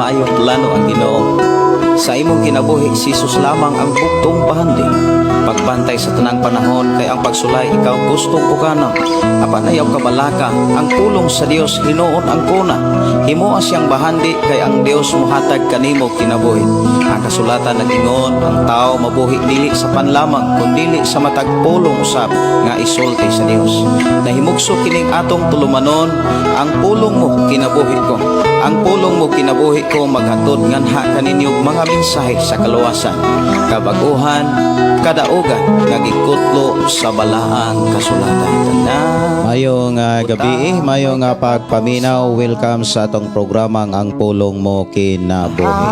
maayong plano ang Ginoo. Sa imong kinabuhi, si Jesus lamang ang buktong bahandi. Pagbantay sa tanang panahon kay ang pagsulay ikaw gustong pukana. Apan ayaw kabalaka, ang pulong sa Dios hinuon ang kuna. Himoa siyang bahandi kay ang Dios mohatag kanimo kinabuhi. Ang kasulatan nag-ingon, ang tao mabuhi dili sa pan lamang kundili sa matag pulong usab nga isulti sa Dios. Nahimugso kining atong tulumanon, ang pulong mo kinabuhi ko. Ang pulong mo kinabuhi ko maghatod nganha kaninyo mga mensahe sa kaluwasan, kabaguhan, kadaugan nga gikutlo sa balaang kasulatan. Tanan. Mayong gabi, mayong pagpaminaw. Welcome sa atong programang Ang Pulong Mo Kinabuhi Ko.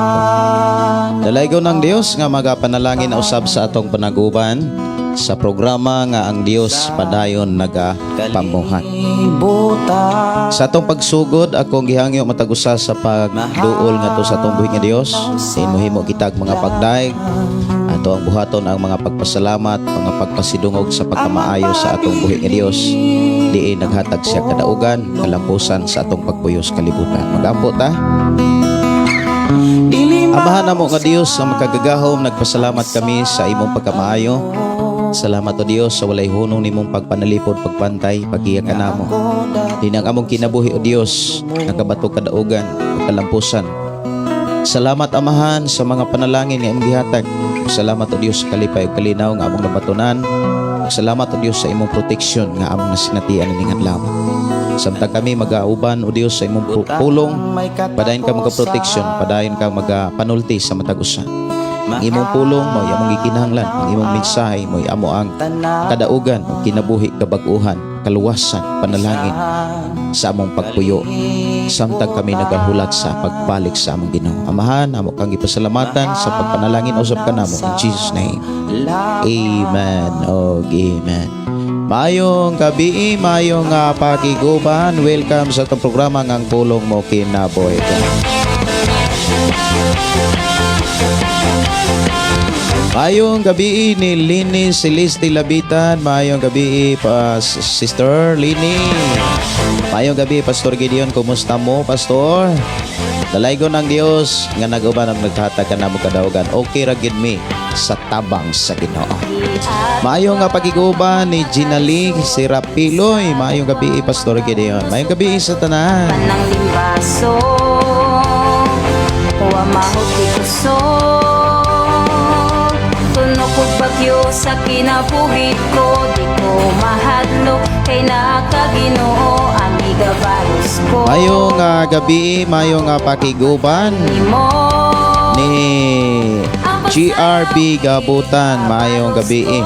Dalaygon ng Dios nga magapanalangin usab sa atong panaguban sa programa nga ang Dios padayon nagapamuhat. Kalibutan. Sa atong pagsugod, akong gihangyo matag usa sa pagduol ngadto sa atong buhi nga Dios. Himuhimo kitag mga pagdaig. Ato ang buhaton ang mga pagpasalamat, mga pagpasidungog sa pagkamaayo sa atong buhi nga Dios. Diin naghatag siya kadaugan, kalampusan sa atong pagpuyos kalibutan. Magampo ta. Dili Amahan namo nga Dios ang makagagahom, nagpasalamat kami sa imong pagkamaayo. Salamat, O Dios, sa walay hunong nimong pagpanalipod, pagbantay, paggiya kanamo. Diin ang among kinabuhi, O Dios, nakabato kadaugan, kalampusan. Salamat, Amahan, sa mga panalangin nga imong gihatag. Salamat, O Dios, sa kalipay ug kalinaw nga among nabatunan. Salamat, O Dios, sa imong proteksyon nga among nasinatian ining adlaw. Samtang kami magauban, O Dios, sa imong pulong, padayon ka magaproteksyon, padayon ka magapanulti sa matag usa. Ang imong pulong mo among gikinahanglan, ang imong mensahe mo amo ang kadaugan o kinabuhi, kabag-uhan, kaluwasan, panalangin sa among pagpuyo samtang kami nagahulat sa pagbalik sa among Ginoo. Amahan, amo kang gipasalamatan sa pagpanalangin usab kanamo in Jesus' name. Amen. Og amen. Mayong gabi, mayong pakiguban. Welcome sa atong programa nga Ang Pulong Mo Kinabuhi Ko. Mayong gabi ni Lini Celeste Labitan. Mayong gabi pa, Sister Lini. Mayong gabi, Pastor Gideon. Kumusta mo, Pastor? Dalaygon ng Dios nga nag-uban ang naghatag kanamo kadaugan. Okay ra gid mi sa tabang sa Ginoo. Maayong nga pagiguban ni Gina Lee Serapiloy. Maayong gabi, Pastor Gideon. Maayong gabi sa tanan. Panang limbaso. Wa mahuti kusog. Tuno kog bagyo sa kinabuhi ko. Di ko mahadlok kay naa ka, Ginoo. Ang igabalos ko. Maayong gabi, maayong pakiguban Nimo ni GRB Gabutan. Maayong gabi.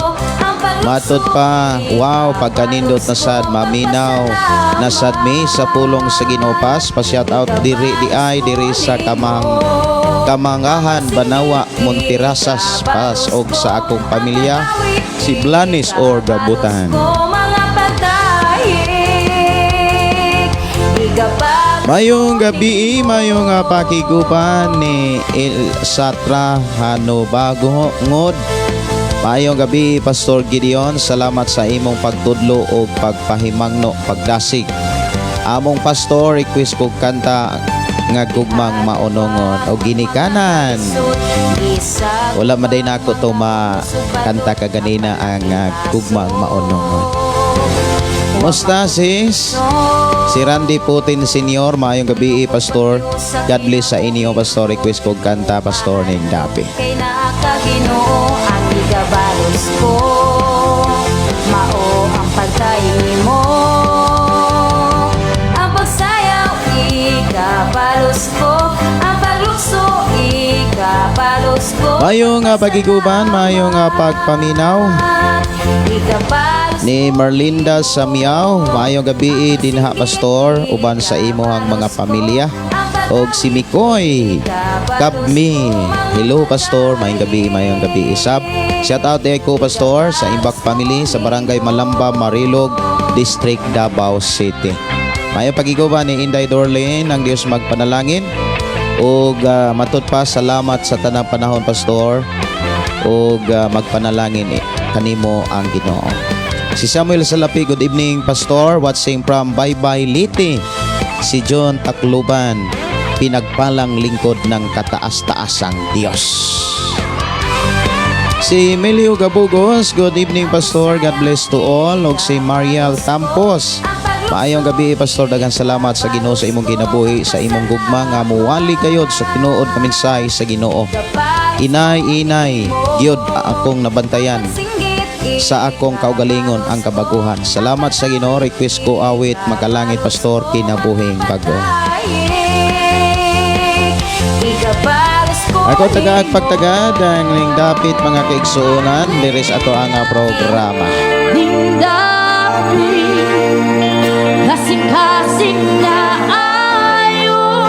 Matod pa, wow, pagkanindot na sad, maminaw na sad mi sa pulong sa Ginoo, Pas. Pa-shout out diri di ay, diri sa Kamangahan, Banawa, Montirasas, Pas, og sa akong pamilya, si Blanis or Gabutan. Mga pagdahig Igabag Mayong gabi, mayong pakiguban ni Il Satra Hanobago Ngod. Mayong gabi, Pastor Gideon, salamat sa imong pagtudlo o pagpahimangno, pagdasig. Among pastor, request ko kanta nga Gugmang Maunongon o Ginikanan. Wala maday na ako to makanta kaganina ang Gugmang Maunongon. Musta, sis? Si Randy Putin Senior, maayong gabi, Pastor. God bless sa inyo, Pastor. Request ko kanta, Pastor ning Dapi. Kay naa ka, Ginoo, ang igabalos ko. Mao ang pagtaing mo. Ang pagsayaw igabalos ko. Ang paglukso igabalos ko. Maayong pagiguban, maayong pagpaminaw Igabalos ni Merlinda Samiaw. Maayong gabi dinha, Pastor, uban sa imuhang mga pamilya. Og si Mikoy Kabmi. Hello, Pastor, maayong gabi, maayong gabi isab. Shout out ko, Pastor, sa Imbak family sa Barangay Malamba, Marilog District, Davao City. Maayong pagiguban ni Inday Dorlin, ang Dios magpanalangin. Og matud pa, salamat sa tanang panahon, Pastor, ug magpanalangin kanimo ang Ginoo. Si Samuel Salapi, good evening, Pastor, watching from Bye Bye Leyte. Si John Tacloban. Pinagpalang lingkod ng kataas-taasang Diyos. Si Emilio Gabugos, good evening, Pastor. God bless to all. Og si Mariel Tampos. Maayong gabi, Pastor. Daghang salamat sa Ginoo sa imong kinabuhi, sa imong gugma nga muwali kayod sa tinuod nga mensahe sa Ginoo. Inay, inay, gyud akong nabantayan sa akong kaugalingon ang kabaguhan. Salamat sa Ginoo. Request ko awit Makalangit, Pastor, Kinabuhing Bago. Ako taga pagtagad ang ning dapit, mga kaigsuonan, diri sa ato ang programa. Nindapit, kasing-kasing na ayo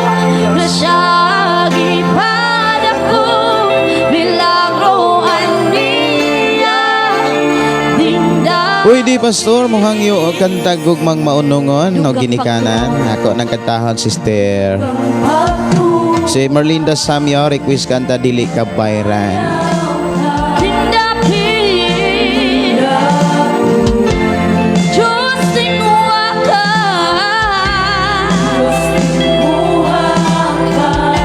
na siya gipadako, milagro niya. Nindapit. Pwede, Pastor, muhangyo og kanta Gugmang Maunungon o ginikanan. Ako nang kantahon, sister. Si Merlinda Samyo, request kanta Dili Ka Bayran. Nindapit, Diyos tinguha ka. Diyos tinguha ka.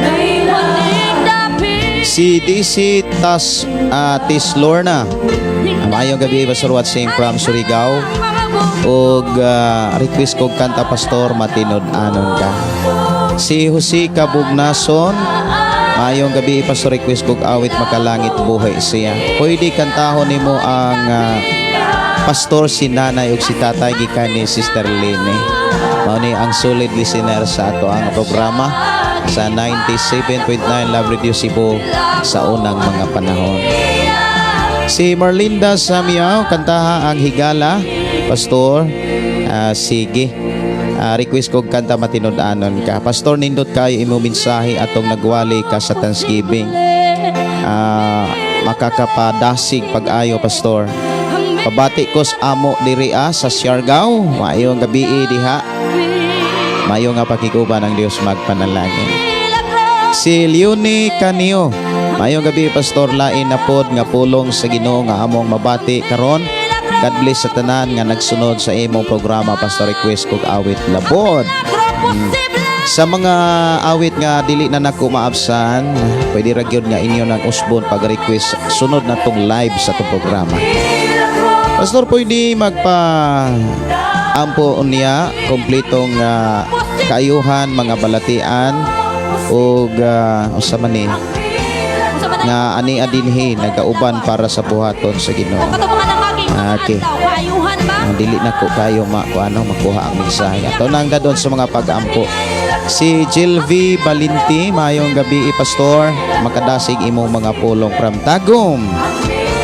Nindapit. Si DC Tas Tislorna. Maayong gabi, Pastor, watching from Surigao. Og request kog kanta, Pastor, Matinud-anon Ka. Si Jose Kabugnason, maayong gabi, Pastor, request kog awit Makalangit Buhi Siya. Pwede kantahon nimo ang Pastor si Nanay ug si Tatay gikan ni Sister Lene. Mao ni ang solid listener sa ato ang programa sa 97.9 Love Radio Cebu sa unang mga panahon. Si Marlinda Samiao, kantaha ang Higala, Pastor. Ah, sige. Ah, request ko kanta Matinud-anon Ka. Pastor, nindot kayo imo mensahe atong nagwali ka sa Thanksgiving. Ah, makakapadasig pag-ayo, Pastor. Pabati ko sa amo diri sa Siargao. Maayong gabi diha. Mayo nga pakiguban ang Dios magpanalangin. Si Leonie Canio. Maayong gabi, Pastor, lain na pod nga pulong sa Ginoo nga among mabati karon. God bless sa tanan nga nagsunod sa imong programa, Pastor, request kog awit Labod. Sa mga awit nga dili na nako maabsan, pwede ra gyud nga inyo nang usbon pag-request sunod na tong live sa tong programa. Pastor, pwede magpa ampo unya kompletong kaayuhan, mga balatian ug usa man ni nga ani adinhi nagauban para sa buhaton sa Ginoo. Okay. Ang dili na ko kayo ma ko ano makuha ang mensahe. Ato nang gadon sa mga pag-ampo. Si Jill V. Balinti, maayong gabi, Pastor. Makadasig imong mga pulong from Tagum.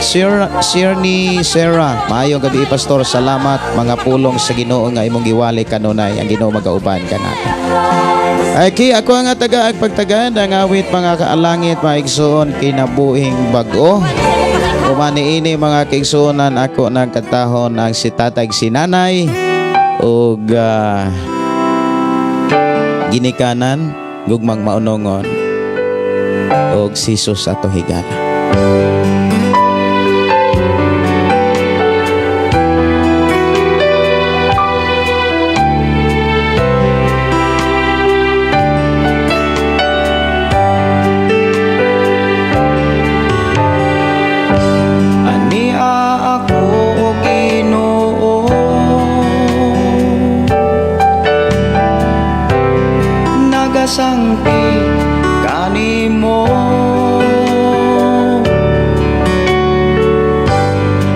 Sir ni Sarah, maayong gabi, Pastor. Salamat mga pulong sa Ginoo nga imong giwali kanunay. Ang Ginoo magauban kanato. Okay, ako ang taga pagtagad ang awit, mga kaalangit, maigsoon, Kinabuhing Bag-o. Umani ini, mga kaigsuonan, ako ng kantahon ang si tatay, si nanay ug ginikanan, Gugmang Maunongon ug si Jesus ato higala. Ania ako, o Ginoo, nagasangpi kanimo.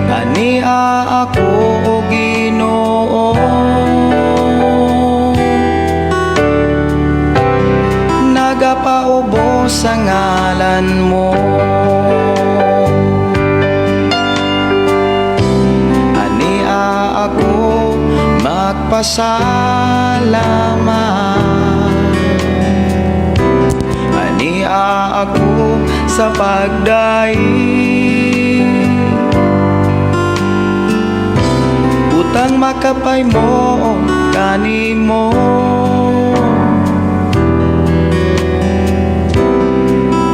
Ania ako, o Ginoo, nagapaubos sa ngalan mo. Ania ako magpasalamat. Ania ako sa pagdaig. Butang makapay mo kanimo.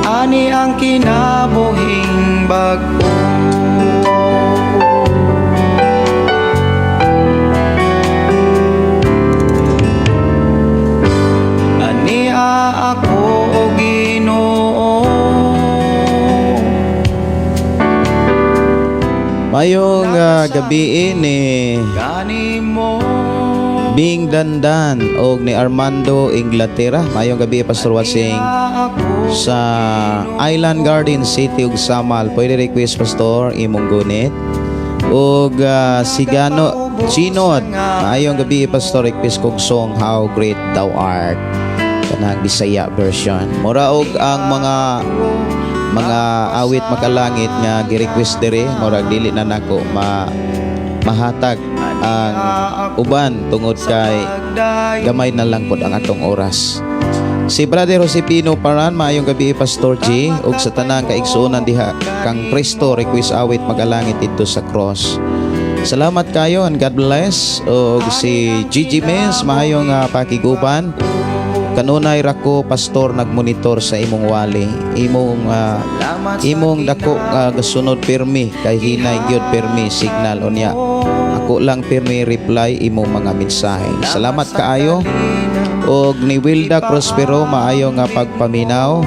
Ani ang kinabuhing bag-o. gabi ni Bing Dandan og ni Armando Inglaterra. Maayong gabi, Pastor Watsing, sa Island Garden City ug Samal. Pwede request, Pastor, imong gunit. Og si Gano Chinod. Maayong gabi, Pastor, request kog song "How Great Thou Art", kanang Bisaya version. Mura og ang mga awit makalangit nga gi-request diri, murag dili na nako mahatag ang uban tungod kay gamay na lang pod ang atong oras. Si Brother Josepino Paran, maayong gabi, Pastor G, ug sa tanang kaigsuonan diha kang Kristo, request awit magalangit dito sa cross. Salamat kayo and God bless. Og si Gigi Mens, maayong pakiguban. Kanunay ra ko, Pastor, nagmonitor sa imong wali. Imong dako gasunod pirmi kay hinay gyud pirmi signal unya. Ako lang pirmi reply imong mga mensahe. Salamat kaayo. Og ni Wilda Prospero, maayo nga pagpaminaw.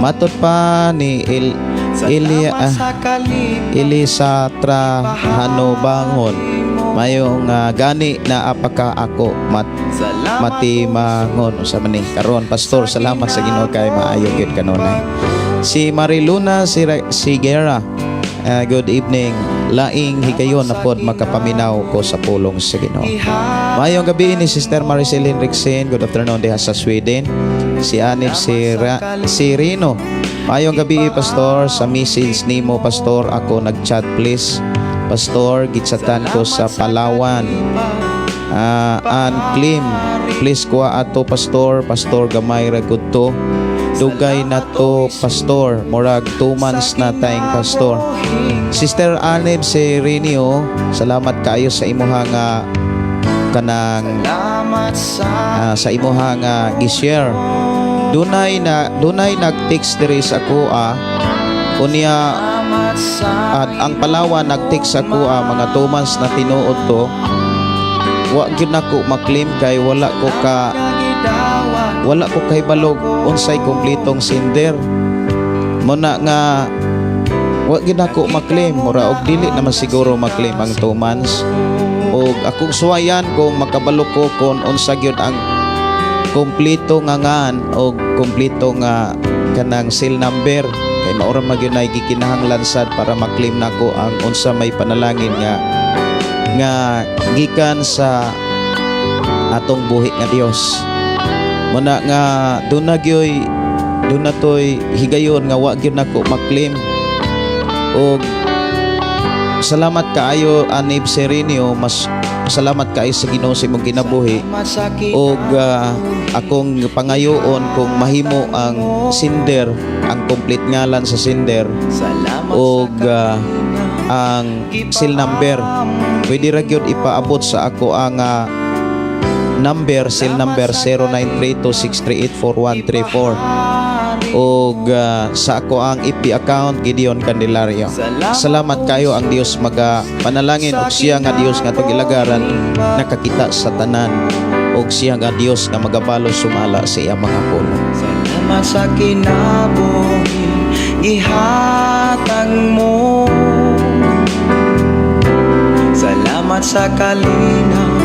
Matod pa ni El Elia Elisa Trahano Bangon. Mayong gani na apaka ako matimangon usa man ni karon, Pastor. Salamat sa Ginoo kay maayo gyud kanunay. Si Mariluna Sigera, good evening. Laing higayon na pod makapaminaw ko sa pulong sa Ginoo. Maayong gabi ni Sister Maricel Henriksen, good afternoon diha sa Sweden. Si Anib si Rino. Maayong gabi, Pastor, sa message nimo, Pastor, ako nag-chat, please. Pastor, gitsatan ko sa Palawan. An Klim, please kuha ato, Pastor, Pastor, gamay ra gud to. Dugay na to, Pastor, murag 2 months na tayong, Pastor. Sister Anib Serenio, salamat kaayo sa imuha nga kanang sa imuha nga gi-share. Dunay nag-text diri sa ako unya at ang Palawan nag-text ako mga 2 months na tinuod to. Wa gyud nako ma-claim kay wala ko kahibalo unsay kompletong sender. Mo na nga wa gyud nako ma-claim, mura og dili naman siguro ma-claim ang 2 months. Og akong suwayan kung makabalo ko kung unsa gyud ang kompleto nga ngan og kompleto nga kanang cell number kay maura man gyud nay gikinahanglan sad para ma-claim nako ang unsa may panalangin nga nga gikan sa atong buhi nga Dios. Muna nga doon na gyoy doon na toy higayon nga wa gyud nako ma-claim. Og salamat kaayo, Anib Serenio, mas salamat kaayo sa Ginoo sa imong kinabuhi. Og akong pangayoon kung mahimo ang sender, ang complete ngalan sa sender og ang cell number, pwede ra gyud ipaabot sa ako ang number, cell number 0932-638-4134 og sa ako ang FB account, Gideon Candelario. Salamat kayo. Ang Dios maga panalangin og siya nga Dios nga atong gilagaran nakakita sa tanan og siya nga Dios nga magabalo sumala sa iya mga pulong. Salamat sa kinabuhi gihatag mo. Salamat sa kalinaw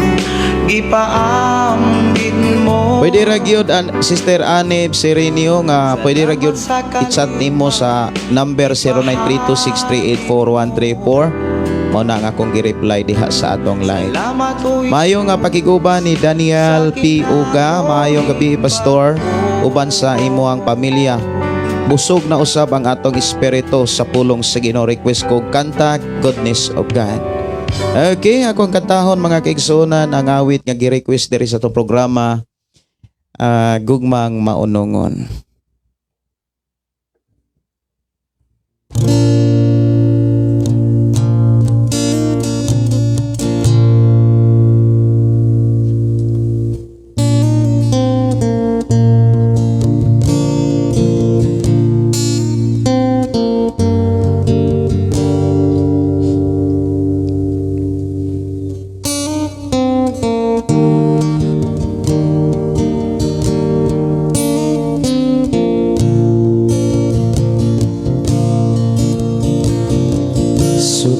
gipaambit mo. Pwede ra gyud an Sister Anib Serenio nga pwede ra gyud i-chat nimo sa number 0932-638-4134. Mao na ang akong gi-reply diha sa atong live. Salamat o Maayo nga pakiguban ni Daniel P. Uga, maayong gabi, Pastor, uban sa imuhang pamilya. Busog na usab ang atong espiritu sa pulong sa Ginoo. Request ko kanta "Goodness of God". Okay, akong kantahon, mga kaigsuonan, ang awit nga gi-request diri sa atong programa, "Gugmang Maunongon".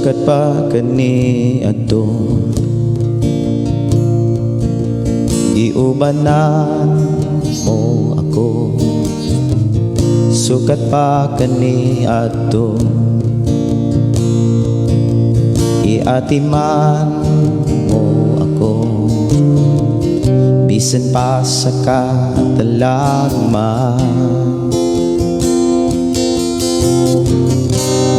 Sukat pa kaniadto, giubanan mo ako. Sukat pa kaniadto, giatiman mo ako. Bisan pa sa katalagman,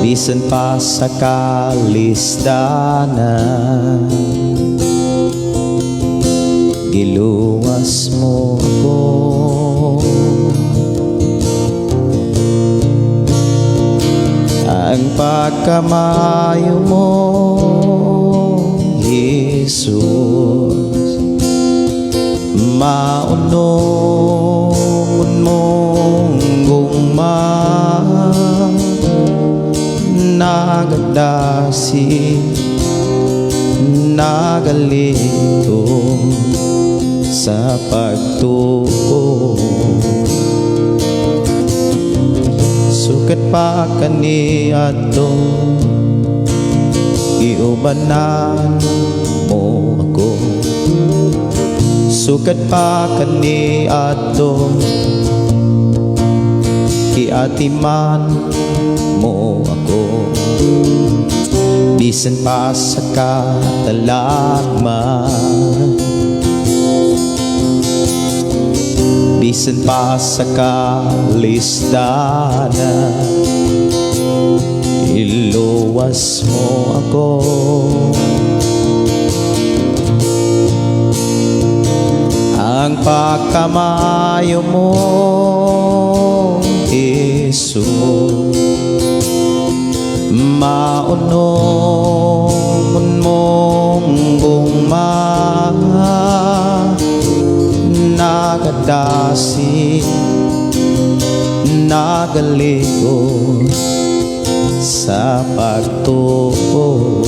bisan pa sa kalisdanan, giluwas mo ako. Ang pagkamaayo mo, Jesus, maunongon mong gugma, nagadasi, nagalito sa pagtuo. Sukat pa kaniadto, giubanan mo ako. Sukat pa kaniadto, giatiman mo ako. Bisan pa sa katalagman, bisan pa sa kalisdanan, iluwas mo ako. Ang pagkamaayo mo, Jesus, maunongon mong gugma, nagadasi, nagalikod sa pagtuo.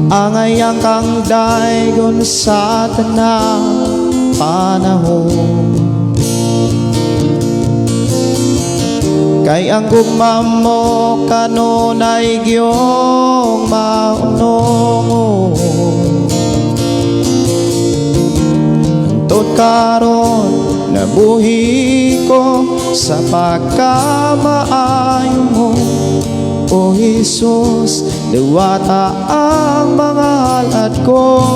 Angayang kang daygon sa tanang panahon, kay ang gugma mo kanunay giyong maunongon. Hantod karon nabuhi ko sa pagkamaayo mo, O Jesus, diwata ang mga halad ko.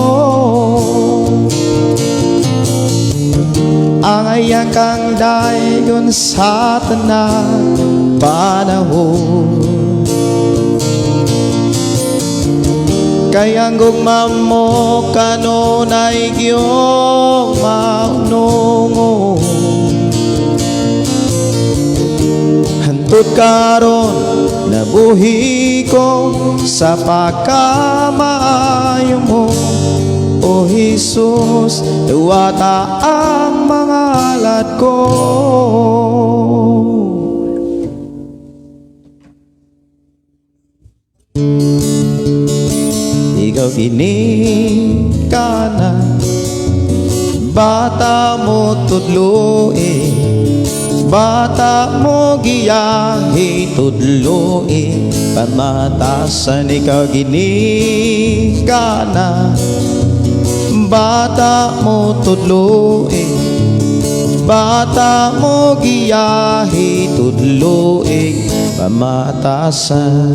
Angayang kang daygon sa tanang panahon, kay ang gugma mo kanunay giyong maunongon. Hantod karon nabuhi ko sa pagkamaayo mo, O Jesus, diwata ang mga alad ko. Ikaw ginikana, bata mo tudloi, bata mo giyahi tudloi, pamatasan. Ikaw ginikana, bata mo tudloi, bata mo giyahi tudloi, pamatasan.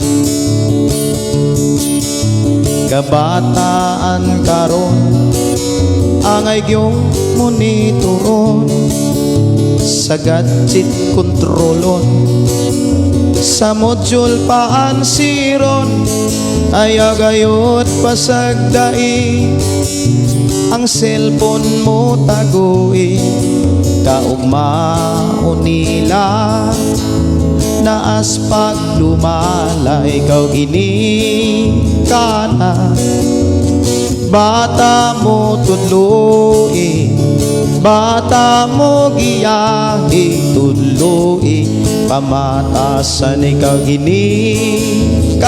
Kabataan karon angay gyung monitoron, sa gadget kontrolon, sa module paansiron. Ayaw gayot pasagdai ang cellphone mo tagui, kaugmao nila naas paglumala. Ikaw ginikana, bata mo tudloi, bata mo giyahi tudloi, pamatasan. Ikaw ginikana,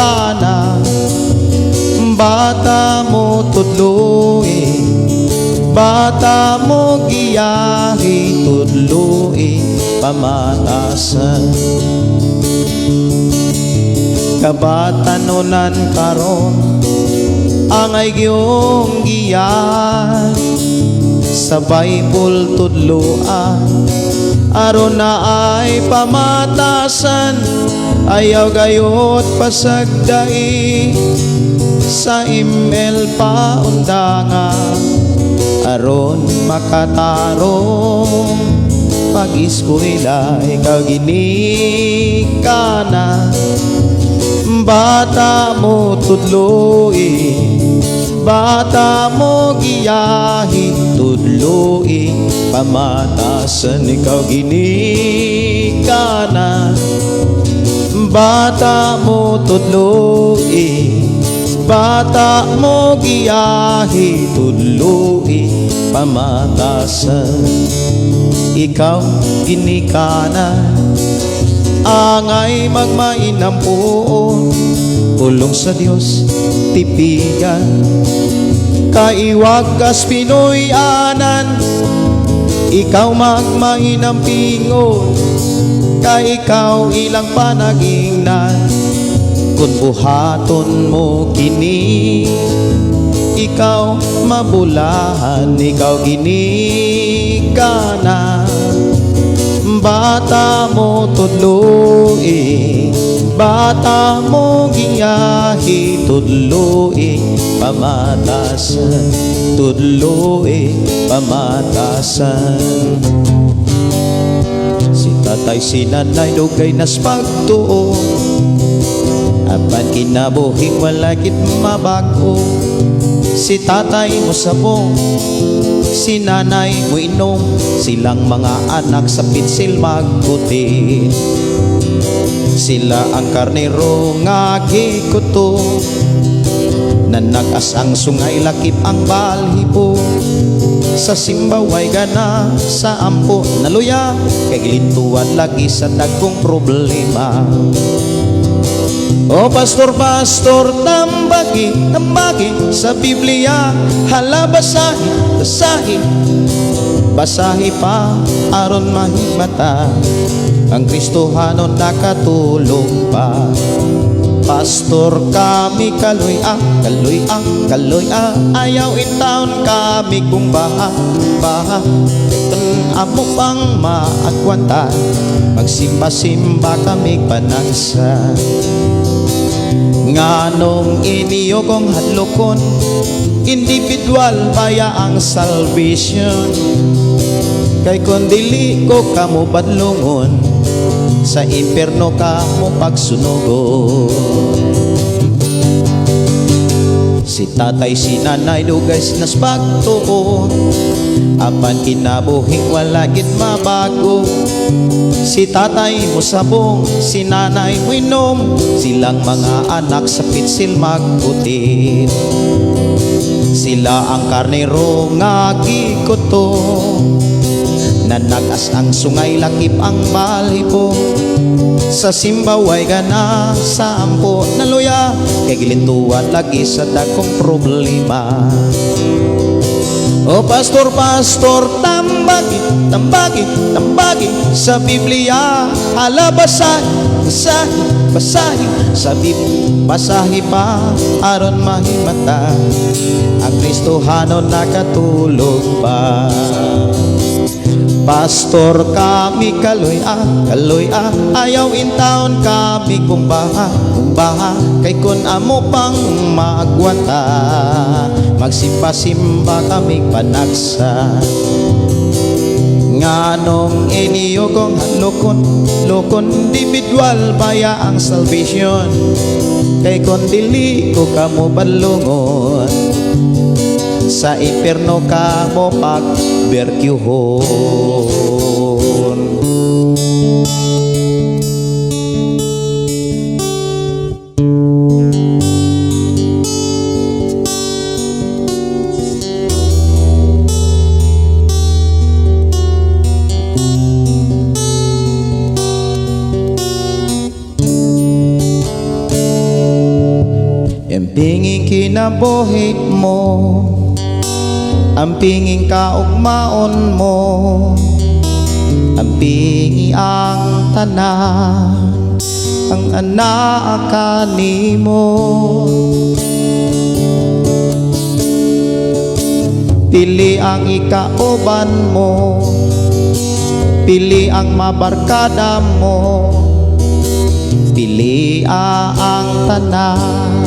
bata mo tudloi, Bata mo giyahi, tudloi pamatasan. Kabatanunan karon angay giyong giyan sa Bible tudloan, aron na ay pamatasan. Ayaw gayot pasagdai sa ML paundanga, aron makatarong pag-eskwela ikaw ginikana. Bata mo tudloi, bata mo giyahi, tudloi pamatasan ikaw ginikana. Bata mo tudloi, bata mo giyahi, tudloi pamatasan ikaw ginikana. Angay magmainampuon, pulong sa Dios tipigan, kaiwag kas Pinoy anan. Ikaw magmainampingon, kay ikaw ilang panagingnan. Kung buhaton mo kini, ikaw mabulahan, ikaw ginikana. Bata mo tudloi, bata mo giyahi, tudloi pamatasan, tudloi pamatasan. Si tatay, si nanay dugay nas pagtuo, apan kinabuhi wala gid mabago. Si tatay mo sabong, si nanay mo inom, silang mga anak sa pitsil magkutin. Sila ang karnero nga gikuto, nanagas ang sungay, lakip ang balhibo. Sa simbaway gana, sa ampo naluya, kay gilintuan lagi sa dagkong problema. O pastor, pastor, tambagi, tambagi sa Biblia. Hala, basahi, basahi, basahi pa aron mahimata ang Kristohanon nakatulong pa. Pastor kami kaloy ah, kaloy ah, kaloy ah. Ayaw in town kami kumbaha, baha. Amo pang maagwanta, magsimba-simba kami panagsa. Nganong iniyo kong hadlokon, individual baya ang salvation? Kay kung dili ko kamo badlungon, sa impierno ka mo pagsunugon. Si tatay, si nanay dugay sinaspagtuo, apan kinabuhi wala gid mabago. Si tatay mo sabong, si nanay mo inom, silang mga anak sa pitsil magputin. Sila ang karnero nga gikuto, nanagas ang sungay, lakip ang balhibo. Sa simbaway gana, sa ampo naluya, kay gilintuan lagi sa dagkong problema. O pastor, pastor, tambagi, tambagi, tambagi sa Biblia. Hala, basahi, basahi, basahi sa Biblia. Basahi pa aron mahimata ang Kristohanon nakatulog pa. Pastor kami kaloy ah, kaloy ah. Ayaw in town kami kumbaha, kumbaha. Kay kun amo pang maagwanta, magsimba-simba kami panagsa. Nganong iniyo kong hadlokon, lokon, individual baya ang salvation? Kay kon dili ko kamo badlungon, sa impierno ka mo pagberkyuhon. Impingin kinabuhi mo. Ampinging kaugmaon mo, ampingi ang tanan ang anak kanimo. Pili ang ikauban mo, pili ang mabarkada mo, pili ang tanan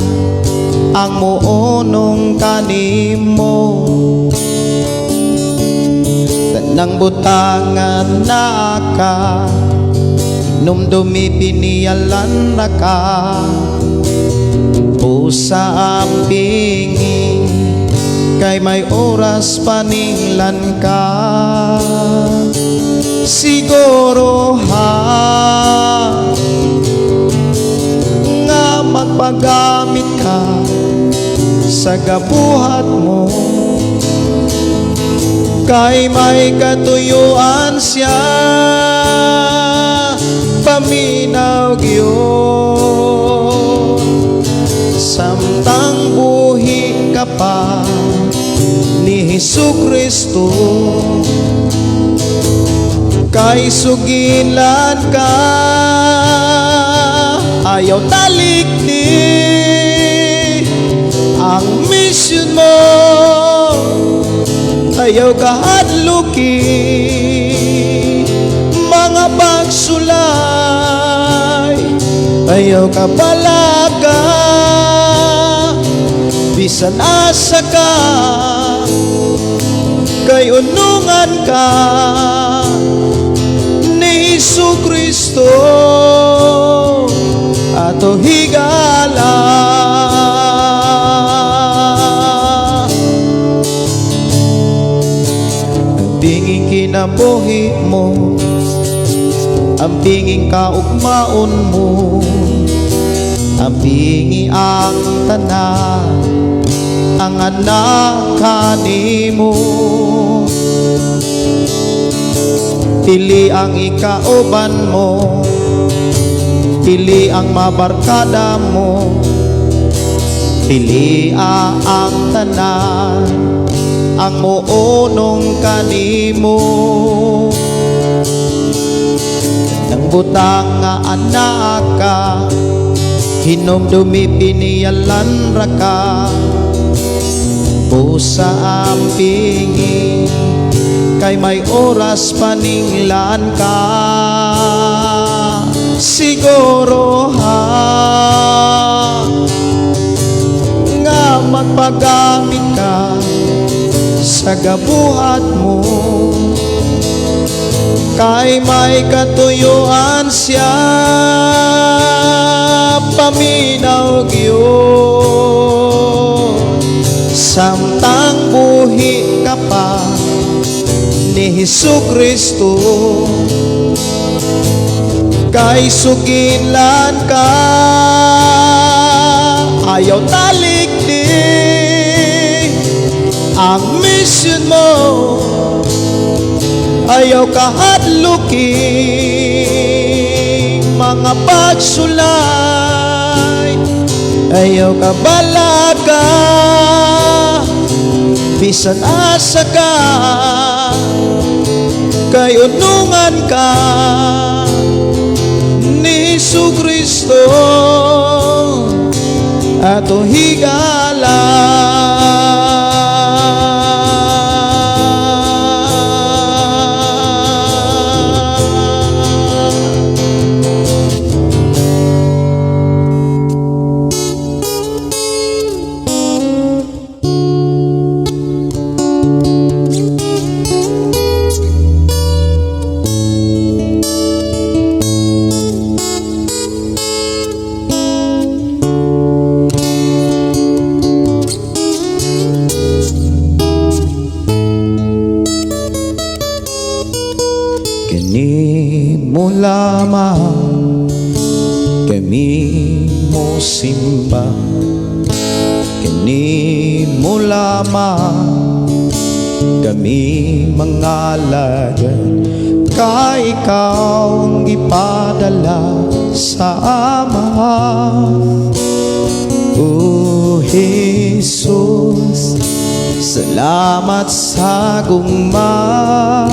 ang muunong kanimo. Tanang butangan na ka, hinumdumi piniyalan na ka. Pusa ampingi, kay may oras paninglan ka. Siguro ha nga magpagamit ka sa gabuhat mo, kay may katuyuan siya. Paminaw gyud samtang buhi ka pa ni Hesus Kristo, kay sugilan ka. Ayaw talikdi ang mission mo, ayaw kahadluki mga pagsulay, ayaw ka balaga bisan asa ka, kay unungan ka ni Hesus Kristo ato higala. Ampinging kinabuhi mo, ampinging kaugmaon mo, ampingi ang tanan ang anak kanimo. Pili ang ikauban mo, pili ang mabarkada mo, pili ang tanan ang muunong kanimo. Nang butang nga anak ka, hinumdumi piniyalan ra ka. Pusa ampingi, kay may oras paninglan ka. Siguro ha nga magpagamit ka sa gabuhat mo, kay may katuyuan siya. Paminaw gyud samtang buhi ka pa ni Hesus Kristo, kay sugilan ka. Ayaw talikdi ang mission mo, ayaw kahadluki mga pagsulay, ayaw ka balaga bisan asa ka, kay unungan ka ni Hesus Kristo ato higala. Kini mo lamang kami mo simba, kini mo lamang kami mga alagad, kay ikaw ang gipadala sa Ama. O Jesus, Salamat sa gugma.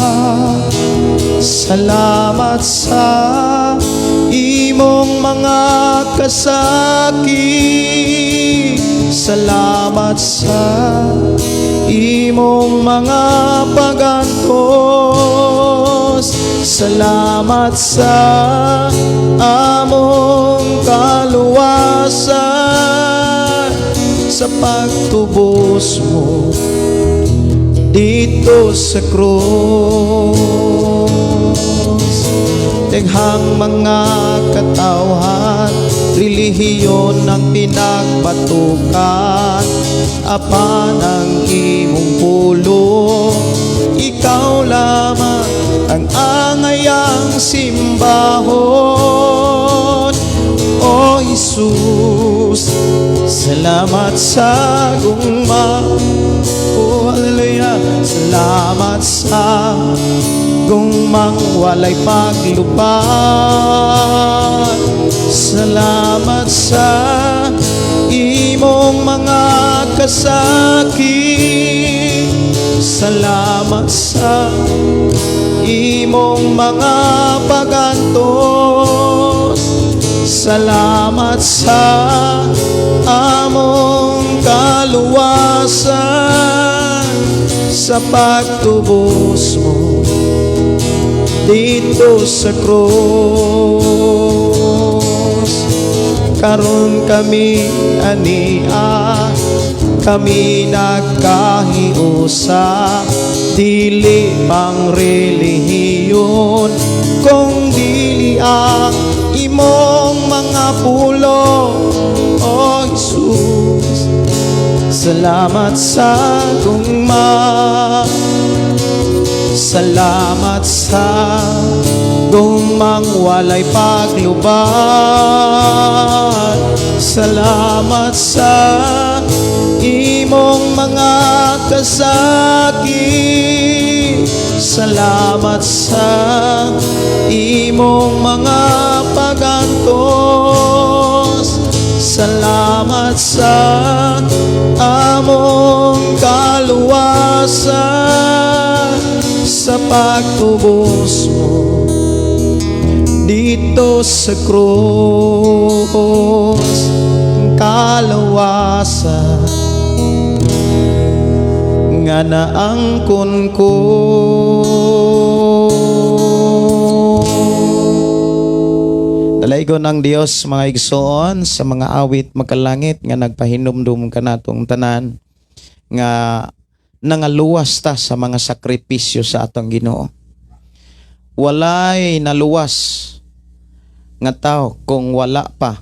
Salamat sa imong mga kasakit. Salamat sa imong mga pagantos. Salamat sa among kaluwasan, sa pagtubos mo dito sa krus. Daghang mga katawhan, relihiyon ang pinagpatukan, apan ang imong pulong, ikaw lamang ang angayang simbahon. O Jesus, salamat sa gugma. Oh, hallelujah. Salamat sa gugmang walay paglubad. Salamat sa imong mga kasakit. Salamat sa imong mga pagantos. Salamat sa among kaluwasan, sa pagtubos mo dito sa krus. Karon kami ania, kami nagkahiusa. Dili pang relihiyon, kung dili ang imong mga pulong. O Jesus, salamat sa gugma. Salamat sa gugmang walay paglubad. Salamat sa imong mga kasakit. Salamat sa imong mga pagantos. Salamat sa among kaluwasan, sa pagtubos mo dito sa krus. Kalawasan nga naangkon ko. Dalaygon ang Dios, mga igsoon, sa mga awit makalangit nga nagpahinumdum kanatong tanan nga nangaluwas ta sa mga sakripisyo sa atong Ginoo. Walay naluwas nga tao kung wala pa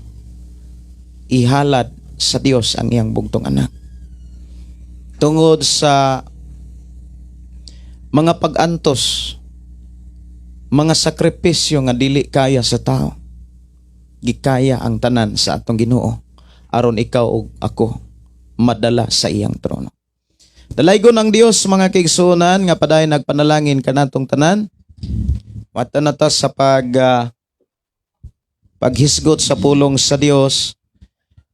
ihalad sa Dios ang iyang bugtong anak. Tungod sa mga pag-antos, mga sakripisyo nga dili kaya sa tao, gikaya ang tanan sa atong Ginoo aron ikaw ug ako madala sa iyang trono. Dalaygon ang Dios, mga kaigsuonan, nga padayon nagpanalangin kanatong tanan. Mata na ta sa paghisgot sa pulong sa Dios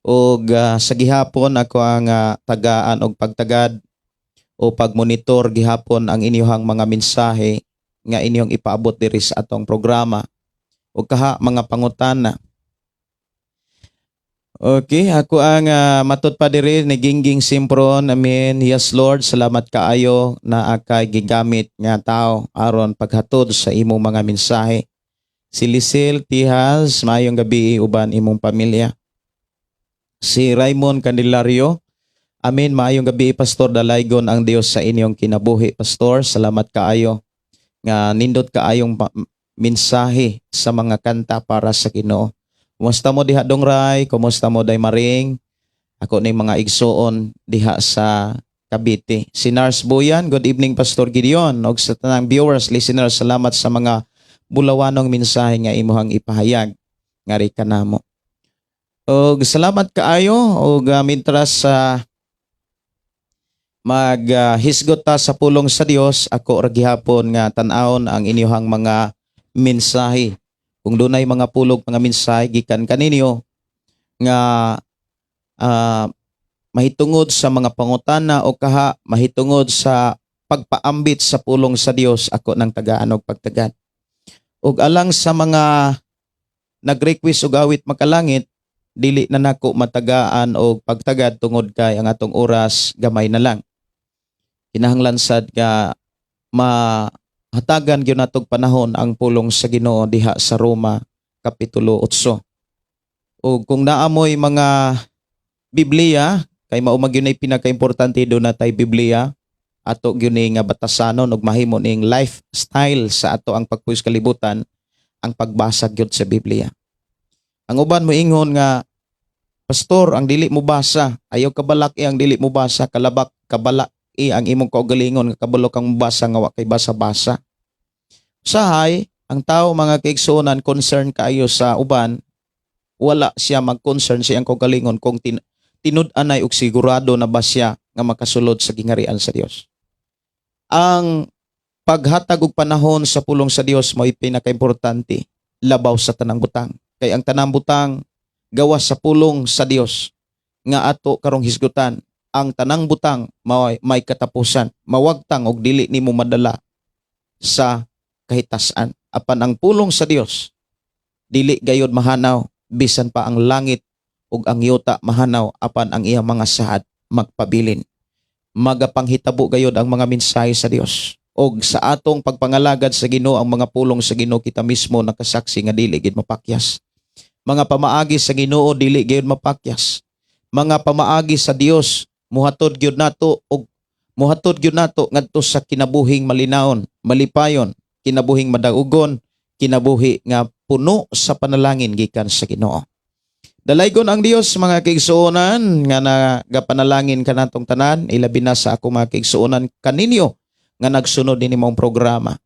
ug sa gihapon ako ang tagaan og pagtagad o pagmonitor gihapon ang inyong mga mensahe nga inyong ipaabot diri sa atong programa ug kaha mga pangutana. Okay, ako ang matud pa diri ni Gingging Simpron. Amen. Yes Lord, salamat kaayo na akay gigamit nga tao aron paghatod sa imong mga mensahe. Si Lisel Tihas, maayong gabi uban imong pamilya. Si Raymond Candelario, amen, maayong gabi, Pastor, dalaygon ang Dios sa inyong kinabuhi, Pastor. Salamat kaayo nga nindot kaayong mensahe sa mga kanta para sa Ginoo. Kumusta mo diha, Dong Ray? Kumusta mo, Day Maring? Ako ni mga igsuon diha sa Cavite. Si Nars Buyan, good evening, Pastor Gideon. Og sa tanang viewers, listeners, salamat sa mga bulawanong mensahe nga imuhang ipahayag ngari kanamo. Og salamat kaayo og mintras sa mag hisgot ta sa pulong sa Dios, ako ra gihapon nga tan-awon ang inyuhang mga mensahe. Kung dunay mga pulog, mga mensahe gikan kaninyo nga Mahitungod sa mga pangutana o kaha mahitungod sa pagpaambit sa pulong sa Dios, ako nang tagaan og pagtagad. Ug alang sa mga nag-request og Awit Makalangit, dili na nako matagaan og pagtagad tungod kay ang atong oras gamay na lang. Kinahanglan sad nga mahatagan gyud natog panahon ang pulong sa Ginoo diha sa Roma kapitulo 8. Ug kung naa moy mga Biblia, kay mao man gyud nay pinakaimportante, duna tay Biblia, ato gyud ni nga batasanon ug mahimo ning lifestyle sa ato ang pagpuyo sa kalibutan ang pagbasa gyud sa Biblia. Ang uban moingon nga, "Pastor, ang dili mo basa, ayaw kabalak-i ang dili mo basa, kalabak kabalak-i ang imong kaugalingon nga kabalo kang mobasa nga wa kay basa-basa." Usahay, ang tao, mga kaigsuonan, concern kaayo sa uban, wala siya mag-concern sa iyang kaugalingon kung tinud-anay og sigurado na ba siya nga makasulod sa gingharian sa Dios. Ang paghatag og panahon sa pulong sa Dios mo'y pinakaimportante labaw sa tanang butang. Kay ang tanang butang gawas sa pulong sa Dios nga ato karong hisgutan, ang tanang butang may katapusan, mawagtang og dili nimo madala sa kahitasan. Apan ang pulong sa Dios dili gayod mahanaw. Bisan pa ang langit ug ang yuta mahanaw, apan ang iyang mga saad magpabilin. Magapanghitabo gayod ang mga mensahe sa Dios. Og sa atong pagpangalagad sa Ginoo, ang mga pulong sa Ginoo, kita mismo nakasaksi nga dili gid mapakyas. Mga pamaagi sa Ginoo dili gayud mapakyas. Mga pamaagi sa Dios muhatod gyud nato ngadto sa kinabuhing malinawon, malipayon, kinabuhing madaugon, kinabuhi nga puno sa panalangin gikan sa Ginoo. Dalaygon ang Dios, mga kaigsuonan, nga nagapanalangin kanatong tanan, ilabi na sa ako, mga kaigsuonan, kaninyo nga nagsunod dinhi maong programa.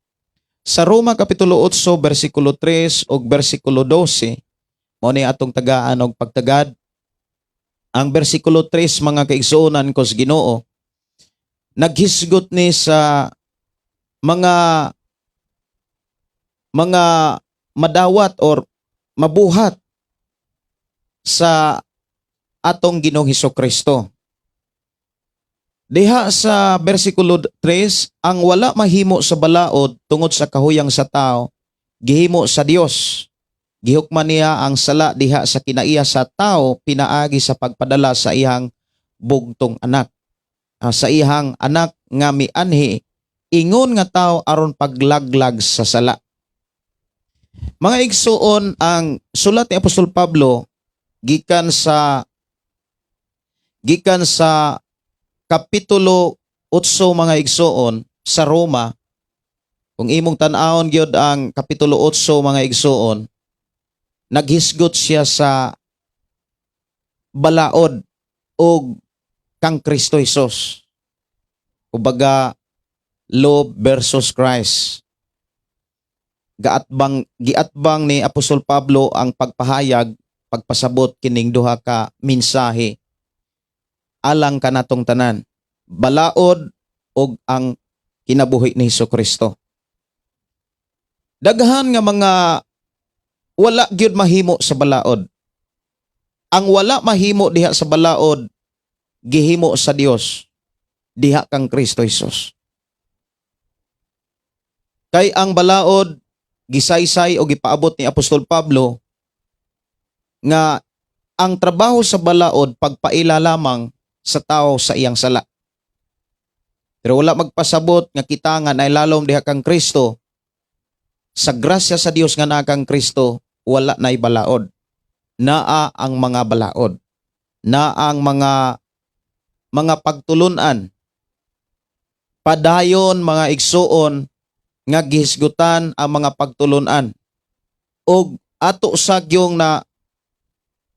Sa Roma kapitulo 8 bersikulo 3 ug bersikulo 12 mao ni atong tagaan og pagtagad. Ang bersikulo 3, mga kaigsuonan ko sa Ginoo, naghisgot ni sa mga madawat or mabuhat sa atong Ginoong Hesus Kristo. Diha sa bersikulo 3, ang wala mahimo sa balaod tungod sa kahuyang sa tao, gihimo sa Dios. Gihukman niya ang sala diha sa kinaiya sa tao pinaagi sa pagpadala sa iyang bugtong anak. Sa iyang anak nga mianhi ingon nga tao aron paglaglag sa sala. Mga igsuon, ang sulat ni Apostol Pablo gikan sa kapitulo 8, mga igsuoon, sa Roma, kung imong tan-awon gyud ang kapitulo 8, mga igsuon, naghisgot siya sa balaod og kang Kristo Jesus. Kumbaga, law versus Christ. Gaatbang giatbang ni Apostol Pablo ang pagpahayag, pagpasabot kining duha ka mensahe alang kanatong tanan, balaod og ang kinabuhi ni Hesus Kristo. Daghan nga mga wala gyud mahimo sa balaod. Ang wala mahimo diha sa balaod, gihimo sa Dios diha kang Kristo Jesus. Kay ang balaod, gisaysay o gipaabot ni Apostol Pablo nga ang trabaho sa balaod pagpaila lamang sa tao sa iyang sala. Pero wala magpasabot nga kita nga nailalom diha kang Kristo, sa grasya sa Dios nga naa kang Kristo, wala na'y balaod. Naa ang mga balaod. Naa ang mga pagtulunan. Padayon, mga igsuon, nga gihisgutan ang mga pagtulunan. Og ato sagyong na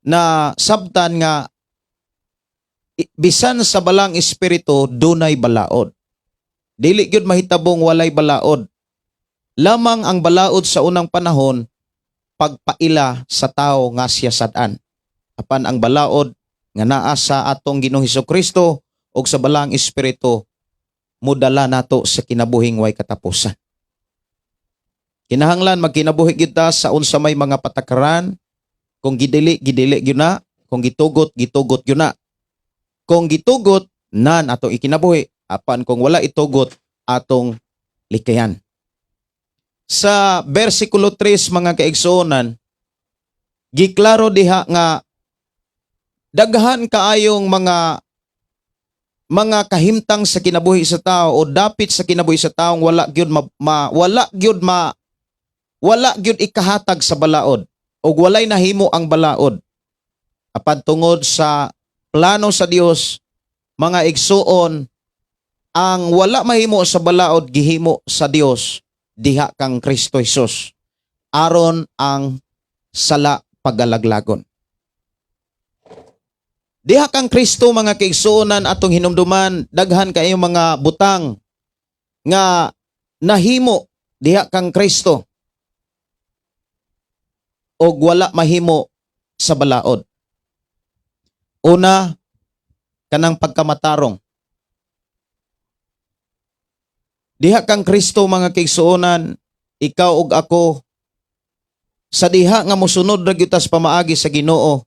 na sabtan nga bisan sa Balaang Espiritu dunay balaod. Dili gyud mahitabong walay balaod. Lamang ang balaod sa unang panahon pagpaila sa tao nga siya sad-an. Apan ang balaod nga naa sa atong Ginoong Kristo ug sa Balaang Espiritu modala nato sa kinabuhing way katapusan. Kinahanglan magkinabuhi kita sa unsa may mga patakaran. Kung gidili, gidili gyud na. Kung gitugot, gitugot gyud na. Kung gitugot nan atong ikinabuhi, apan kung wala itugot, atong likayan. Sa versikulo 3, mga kaigsuonan, giklaro diha nga daghan kaayong mga kahimtang sa kinabuhi sa tao o dapit sa kinabuhi sa taong wala gyud ikahatag sa balaod o walay nahimo ang balaod. Apan tungod sa plano sa Dios, mga igsuon, ang wala mahimo sa balaod, gihimo sa Dios diha kang Kristo Jesus aron ang sala pagalaglagon. Diha kang Kristo, mga kaigsuonan, atong hinumduman daghan kaayo mga butang nga nahimo diha kang Kristo og wala mahimo sa balaod. Una, kanang pagkamatarong. Diha kang Kristo, mga kaigsuonan, ikaw ug ako, sa diha nga mosunod ra gyud tas pamaagi sa Ginoo,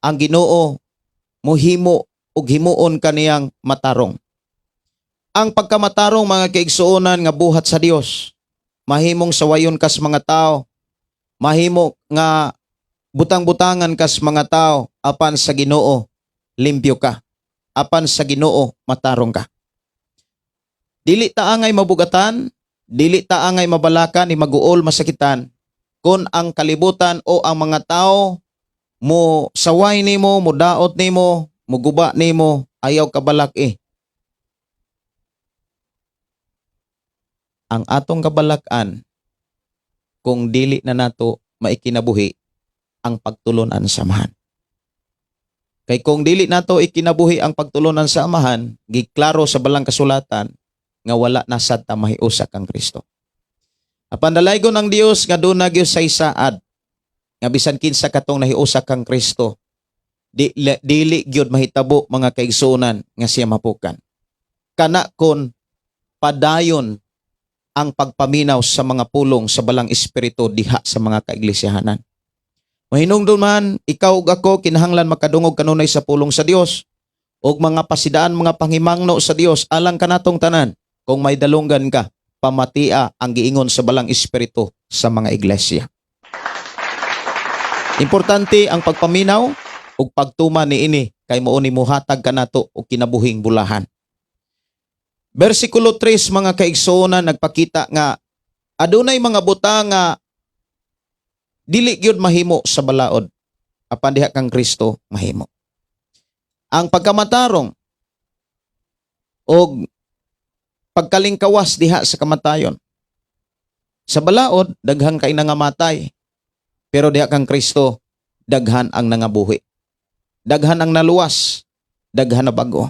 ang Ginoo muhimo ug himuon kaniyang matarong. Ang pagkamatarong, mga kaigsuonan, nga buhat sa Dios, mahimong sawayon kas mga tao, mahimo nga butang-butangan kas mga tao, apan sa Ginoo limpyo ka. Apan sa Ginoo matarong ka. Dili ta angay mabugatan, dili ta angay mabalakan ni maguol masakitan kung ang kalibutan o ang mga tao mo saway nimo, mo daot nimo, mo guba nimo, ayaw kabalak eh. Ang atong kabalakan kung dili na nato maikinabuhi ang pagtulunan sa Amahan. Kay kung dili nato ikinabuhi ang pagtulunan sa Amahan, giklaro sa balang kasulatan nga wala na sad ta mahiusa kang Kristo. Apan dalaygon ang Dios nga duna gyud say saad nga bisan kinsa katong nahiusa kang Kristo, dili gyud mahitabo, mga kaigsuonan, nga siya mapukan. Kana kon padayon ang pagpaminaw sa mga pulong sa balang espiritu diha sa mga kaiglisyahanan. Mahinungdon man, ikaw ug ako kinahanglan makadungog kanunay sa pulong sa Dios ug mga pasidaan, mga pangimangno sa Dios alang kanatong tanan. Kung may dalunggan ka, pamatia ang giingon sa balang espiritu sa mga iglesia. Importante ang pagpaminaw ug pagtuma niini kay mao ni muhatag kanato og kinabuhing bulahan. Versikulo 3, mga kaigsuonan, nagpakita nga adunay mga butang nga dili gyud mahimo sa balaod, apan diha kang Kristo mahimo. Ang pagkamatarong og pagkalingkawas diha sa kamatayon. Sa balaod, daghan kay nangamatay. Pero diha kang Kristo, daghan ang nangabuhi. Daghan ang naluwas, daghan na bago.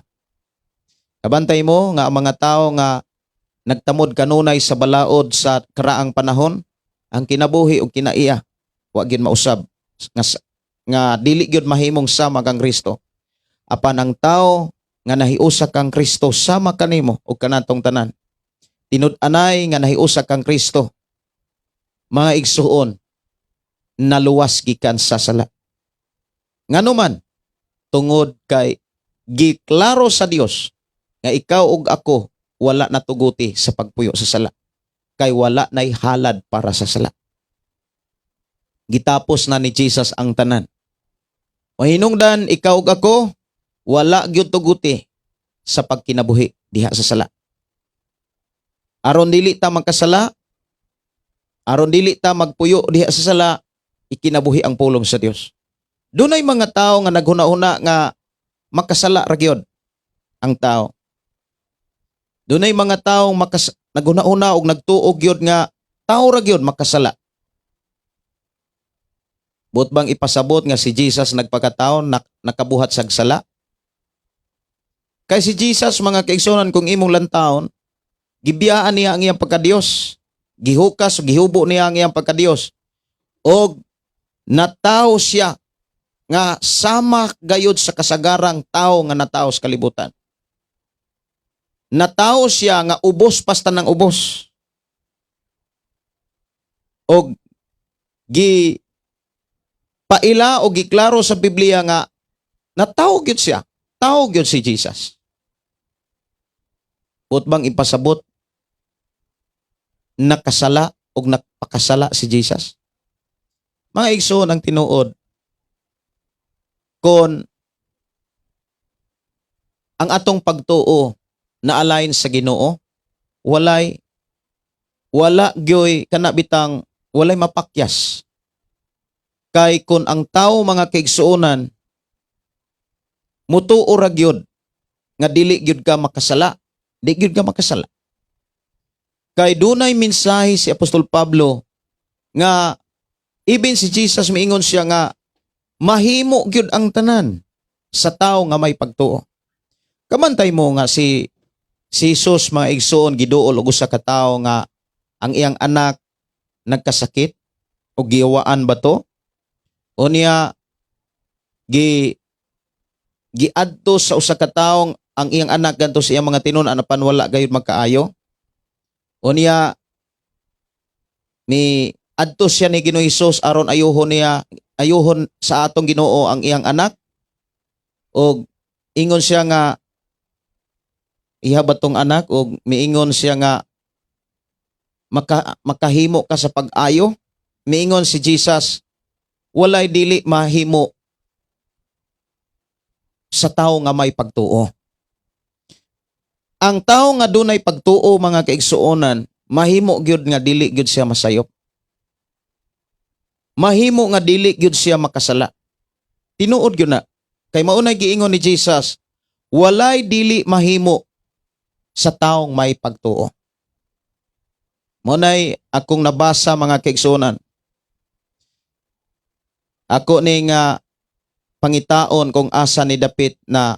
Kabantay mo nga ang mga tao nga nagtamod kanunay sa balaod sa karaang panahon, ang kinabuhi ug kinaiya wa gyud mausab nga dili gyud mahimong sama kang Kristo. Apan ang tao nga nahiusa kang Kristo, sama kanimo ug kanatong tanan, tinud-anay nga nahiusa kang Kristo, mga igsuon, naluwas gikan sa sala. Ngano man? Tungod kay giklaro sa Dios nga ikaw ug ako wala natuguti sa pagpuyo sa sala. Kay wala nay halad para sa sala. Gitapos na ni Jesus ang tanan. Mahinungdan, ikaw ug ako wala gyud tuguti sa pagkinabuhi diha sa sala. Aron dili ta magkasala, aron dili ta magpuyo diha sa sala, ikinabuhi ang pulong sa Dios. Dunay mga tao nga naghuna-huna nga makasala ra gyud ang tao. Dunay mga tao naghuna-huna og nagtuo gyud nga tao ra gyud makasala. Buot bang ipasabot nga si Jesus nagpakatao nakabuhat sag sala? Kay si Jesus, mga kaigsuonan, kung imong lantawon, gibiyaan niya ang iyang pagkadiyos. Gihukas, gihubo niya ang iyang pagkadiyos. Og natawo siya nga sama gayud sa kasagarang tao nga natawo sa kalibutan. Natawo siya nga ubos pasta ng ubos. Og gi paila o giklaro sa Biblia nga natawo gyud siya. Tao gyud si Jesus. Buot bang ipasabot nakasala o nakapakasala si Jesus? Mga igsoon, ang tinuod, kung ang atong pagtuo na align sa Ginoo, wala gyoy kana bitang walay mapakyas. Kay kung ang tao, mga kaigsuonan, mutuo ra gyud nga dili gyud ka makasala, di gyud ka makasala. Kay dunay mensahe si Apostol Pablo nga even si Jesus miingon siya nga mahimo gyud ang tanan sa tao nga may pagtuo. Kamantay mo nga si Jesus, mga igsoon, giduol og usa ka tawo nga ang iyang anak nagkasakit o giyawaan ba to? O niya giadto sa usa ka tawo ang iyang anak ganto sa iyang mga tinun-an apan wala gayud magkaayo. O niya ni adto siya ni Ginoo Hesus aron ayuhon niya, ayuhon sa atong Ginoo ang iyang anak, og ingon siya nga iha ba tong anak, og miingon siya nga makahimo ka sa pag-ayo. Miingon si Jesus, "Walay dili mahimo sa tao nga may pagtuo." Ang tao nga dunay pagtuo, mga kaigsuonan, mahimo gyud nga dili gyud siya masayop, mahimo nga dili gyud siya makasala. Tinuod gyud na kay mao nay giingon ni Jesus, "Walay dili mahimo sa taong may pagtuo." Mao nay akong nabasa, mga kaigsuonan. Ako ni nga pangitaon kung asa ni dapit na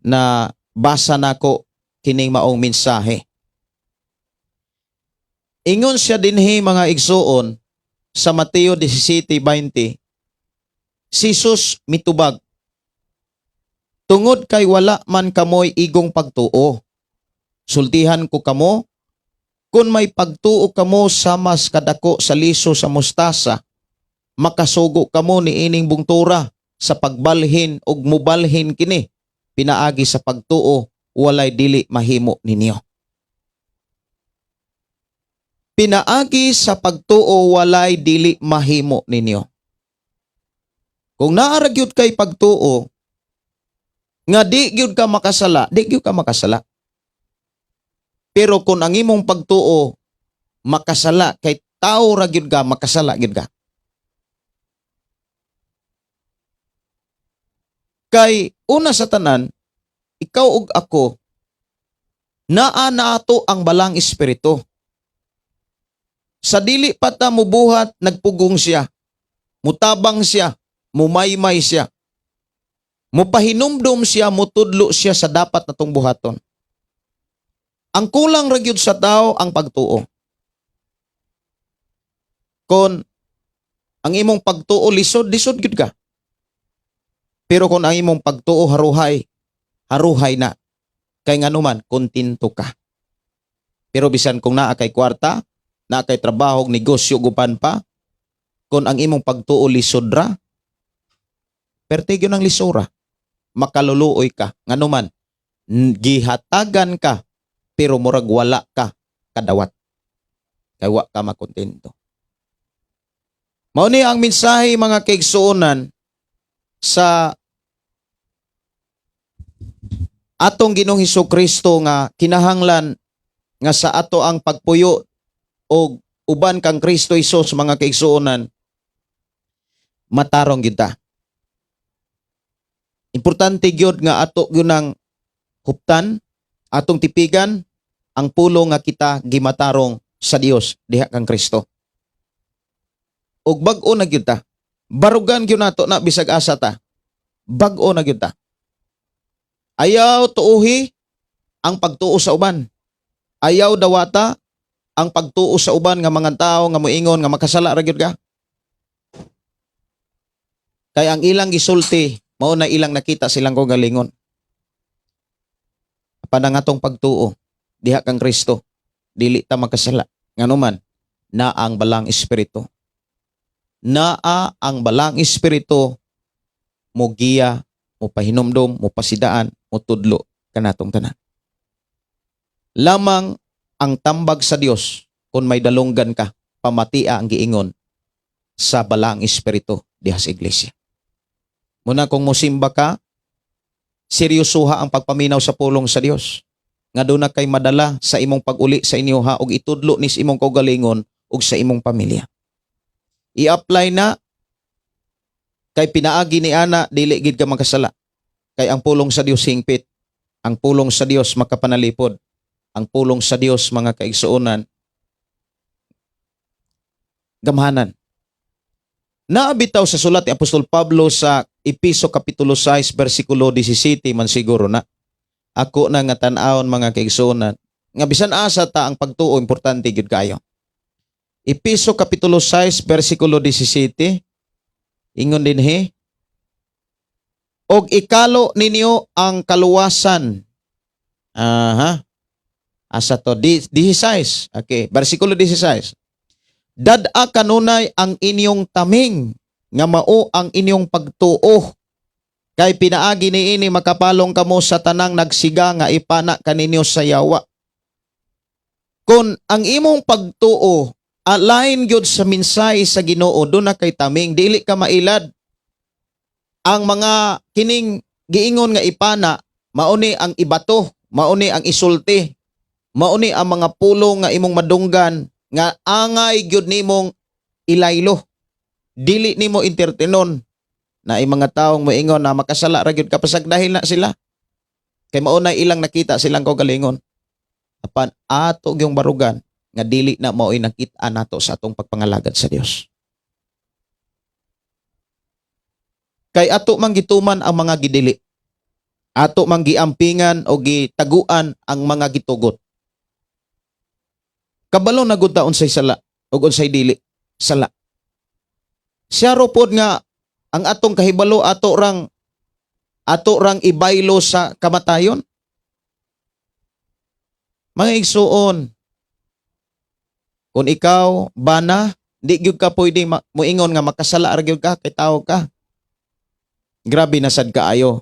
na basa nako kining maong mensahe. Ingon siya dinhi, mga igsuon, sa Mateo 17:20, si Jesus mitubag, "Tungod kay wala man kamoy igong pagtuo. Sultihan ko kamo, kung may pagtuo kamo sa mas kadako sa liso sa mustasa, makasugo kamo ni ining bungtura sa pagbalhin ug mubalhin kini. Pinaagi sa pagtuo, walay dili mahimo ninyo." Pinaagi sa pagtuo, walay dili mahimo ninyo. Kung naa ra gyud kay pagtuo nga di gyud ka makasala, di gyud ka makasala. Pero kung ang imong pagtuo makasala kay tao ra gyud ka, makasala gyud ka. Kay una sa tanan, ikaw ug ako, naa na ato ang Balang Espiritu. Sa dili pa ta mubuhat, nagpugong siya. Mutabang siya, mumaymay siya. Mupahinumdum siya, mutudlo siya sa dapat natong buhaton. Ang kulang ra gyud sa tao ang pagtuo. Kung ang imong pagtuo lisod, lisod gyud ka. Pero kung ang imong pagtuo haruhay, haruhay na. Kay nganuman, kontento ka. Pero bisan kung naa kay kwarta, naa kay trabaho, negosyo, gupan pa, kung ang imong pagtuo lisod ra, perte gyud ang lisora. Makaluluoy ka. Nganuman, gihatagan ka, pero murag wala ka kadawat. Kay wa ka makontento. Mao ni ang mensahe, mga kaigsuonan, sa atong Ginoong Hesus Kristo nga kinahanglan nga sa ato ang pagpuyo og uban kang Kristo Hesus, mga kaigsuonan, matarong gyud ta. Importante gyud nga ato gyud ang huptan, atong tipigan ang pulong nga kita gimatarong sa Dios diha kang Kristo. Ug bag-o na gyud ta. Barugan gyud nato na bisag asa ta. Bag-o na gyud ta. Ayaw tuuhi ang pagtuo sa uban. Ayaw dawata ang pagtuo sa uban nga mga tao nga moingon nga makasala ra gyud ka. Kay ang ilang gisulti mao na ilang nakita silang kaugalingon. Apan ang atong pagtuo diha kang Kristo, dili ta makasala. Nganuman, naa ang Balang Espiritu. Naa ang Balang Espiritu. Mo giya, mo pahinumdom, mo pasidaan, mo tudlo kanatong tanan. Lamang ang tambag sa Dios, kung may dalunggan ka, pamatia ang giingon sa Balaang Espiritu diha sa iglesia. Muna kung musimba ka, seryosoha ang pagpaminaw sa pulong sa Dios. Nga doon na kay madala sa imong pag-uli sa inyo ha og itudlo ni sa imong kaugalingon ug sa imong pamilya. I-apply na kay pinaagi ni ana, dili gid ka makasala. Kay ang pulong sa Dios hingpit. Ang pulong sa Dios makapanalipod. Ang pulong sa Dios, mga kaigsuonan, gamhanan. Naabitaw sa sulat ni Apostol Pablo sa Epeso Kapitulo 6 versikulo 17 man siguro na. Ako na nga tan-awon, mga kaigsuonan, nga bisan asa ta, ang pagtuo importante gyud kayo. Epeso Kapitulo 6 versikulo 17, ingon dinhi, "Og ikalo ninyo ang kaluwasan." Aha. Asa to? 16. Okay, versikulo 16. "Dad-a kanunay ang inyong taming nga mao ang inyong pagtuo. Kay pinaagi niini makapalong kamo sa tanang nagsiga nga ipana kaninyo sa yawa." Kung ang imong pagtuo align gyud sa mensahe sa Ginoo, duna kay taming, dili ka mailad. Ang mga kining giingon nga ipana, mauni ang ibato, mauni ang isulti, mauni ang mga pulong nga imong madunggan nga angay gyud nimong ilaylo. Dili nimo entertainon na ay mga taong moingon na makasala ra gyud ka, pasagdahil na sila. Kay mao na ilang nakita silang kaugalingon. Apan ato gyung barugan nga dili na mao'y nakita nato sa atong pagpangalagad sa Dios. Kay ato mang gituman ang mga gidili. Ato mang giampingan o gitaguan ang mga gitugot. Kabalo na gud ta unsay sala ug unsay dili sala. Siya ro pod nga ang atong kahibalo ato rang ibaylo sa kamatayon. Mga igsuon, kung ikaw bana, di gyud ka pwede moingon nga makasala ra gyud ka kay tao ka. Grabe na sad kaayo.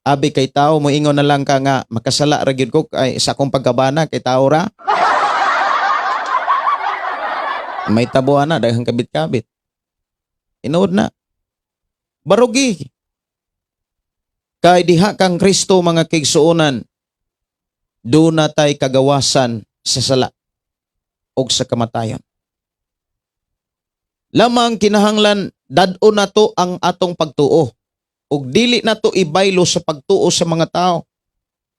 Abi kay tao, moingon na lang ka nga makasala ra gyud ko kay sa akong pagkabana kay tao ra. May tabuan na daghang kabit-kabit. Tinuod na. Barugi. Kay diha kang Kristo, mga kaigsuonan, duna tay kagawasan sa sala og sa kamatayon. Lamang kinahanglan dad-o nato ang atong pagtuo ug dili nato ibaylo sa pagtuo sa mga tao.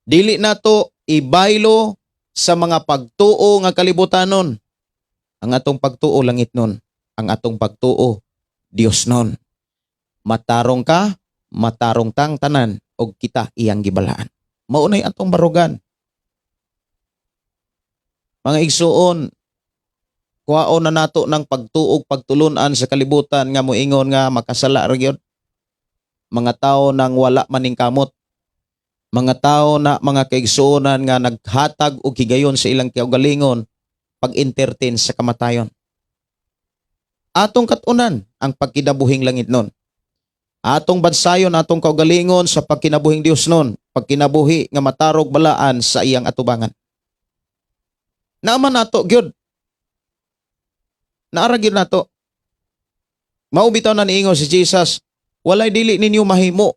Dili nato ibaylo sa mga pagtuo nga kalibutanon. Ang atong pagtuo langit nun. Ang atong pagtuo Dios nun. Matarong ka, matarong tang tanan og kita iyang gibalaan. Maunay atong barugan. Mga igsuon, kuhaon na nato ng pagtuog pagtulunan sa kalibutan nga moingon nga makasala ra gyud. Mga tao nang wala maning kamot. Mga tao na, mga kaigsuonan, nga naghatag og higayon sa ilang kaugalingon pag-entertain sa kamatayon. Atong katunan ang pagkinabuhing langit nun. Atong bansayon atong kaugalingon sa pagkinabuhing Dios nun, pagkinabuhi nga matarog balaan sa iyang atubangan. Naaman nato gyud. Naara gyud nato. Mao bitaw na niingon si Jesus, "Walay dili ninyo mahimo."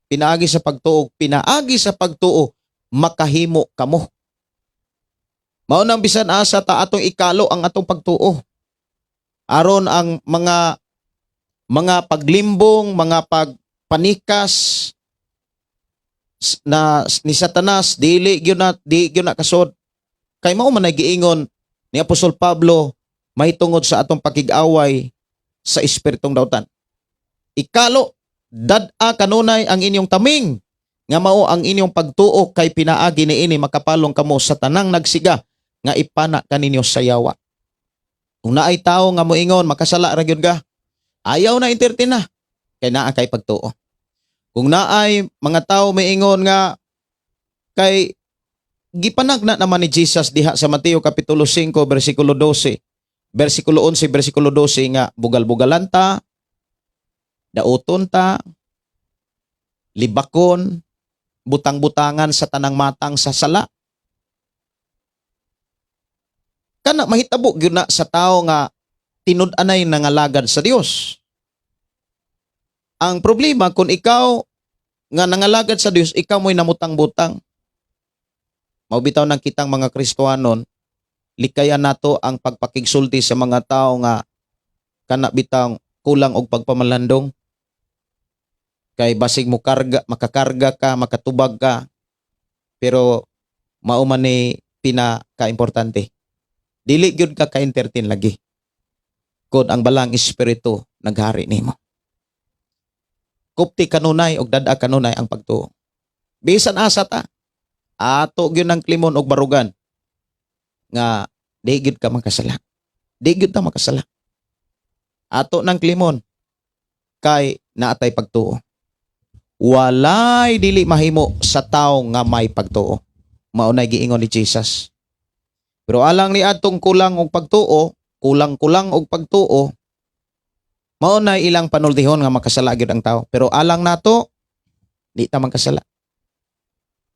Pinaagi sa pagtuo, pinaagi sa pagtuo, makahimo kamo. Mao nang bisan asa ta, atong ikalo ang atong pagtuo. Aron ang mga paglimbong, mga pagpanikas na ni Satanas, dili gyud na, di gyud na kasod. Kay mao man ay giingon ni Apostol Pablo mahitungod sa atong pakig-away sa espiritong dautan. "Ikalo, dad-a kanunay ang inyong taming nga mao ang inyong pagtuo, kay pinaagi niini makapalong kamo sa tanang nagsiga nga ipana kaninyo sa yawa." Kung naay tawo nga moingon makasala ra gyud ka, ayaw na entertain na kay naa kay pagtuo. Kung naay mga tao moingon nga, kay gipanagna naman ni Jesus diha sa Mateo Kapitulo 5 versikulo 12, versikulo 11, versikulo 12 nga bugal-bugalan ta, Dauton ta, libakon, butang-butangan sa tanang matang sa sala. Kana mahitabo gyud na sa tao nga tinud-anay nangalagad sa Dios. Ang problema, kung ikaw nga nangalagad sa Dios, ikaw mo'y namutang-butang. Mao bitaw nang kitang mga Kristohanon, likayan nato ang pagpakigsulti sa mga tao nga kana bitang kulang og pagpamalandong. Kay basig mo karga, makakarga ka, makatubag ka, pero mao man ni pinaka-importante. Dili gyud ka ka-entertain lagi kung ang Balaang Espiritu naghari nimo. Kupti kanunay og dad-a kanunay ang pagtuo. Bisan asa ta, ato gyud ang klimon og barugan nga di gyud ka makasala. Di gyud ta makasala. Ato nang klimon kay naatay pagtuo. Walay dili mahimo sa tawo nga may pagtuo. Mao nay giingon ni Jesus. Pero alang ni atong kulang og pagtuo, kulang-kulang og pagtuo, mao na ilang panultihon nga makasala gyud ang tao. Pero alang nato, di ta magkasala.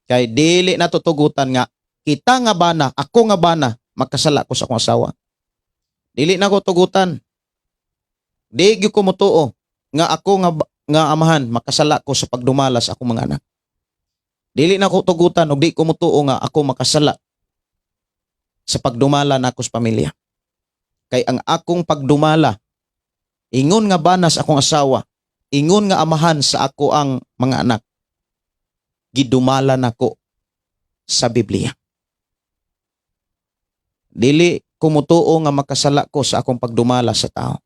Kay dili nato tugutan nga kita nga bana, ako nga bana, makasala ko sa akong asawa. Dili na ko tugutan. Di gyud ko motuo nga ako nga amahan makasala ko sa pagdumala sa akong mga anak. Dili na ko tugutan og di ko motuo nga ako makasala sa pagdumala nako sa pamilya. Kay ang akong pagdumala, ingon nga bana sa akong asawa, ingon nga amahan sa ako ang mga anak, gidumala nako sa Biblia. Dili ko motuo nga makasala ko sa akong pagdumala sa tao,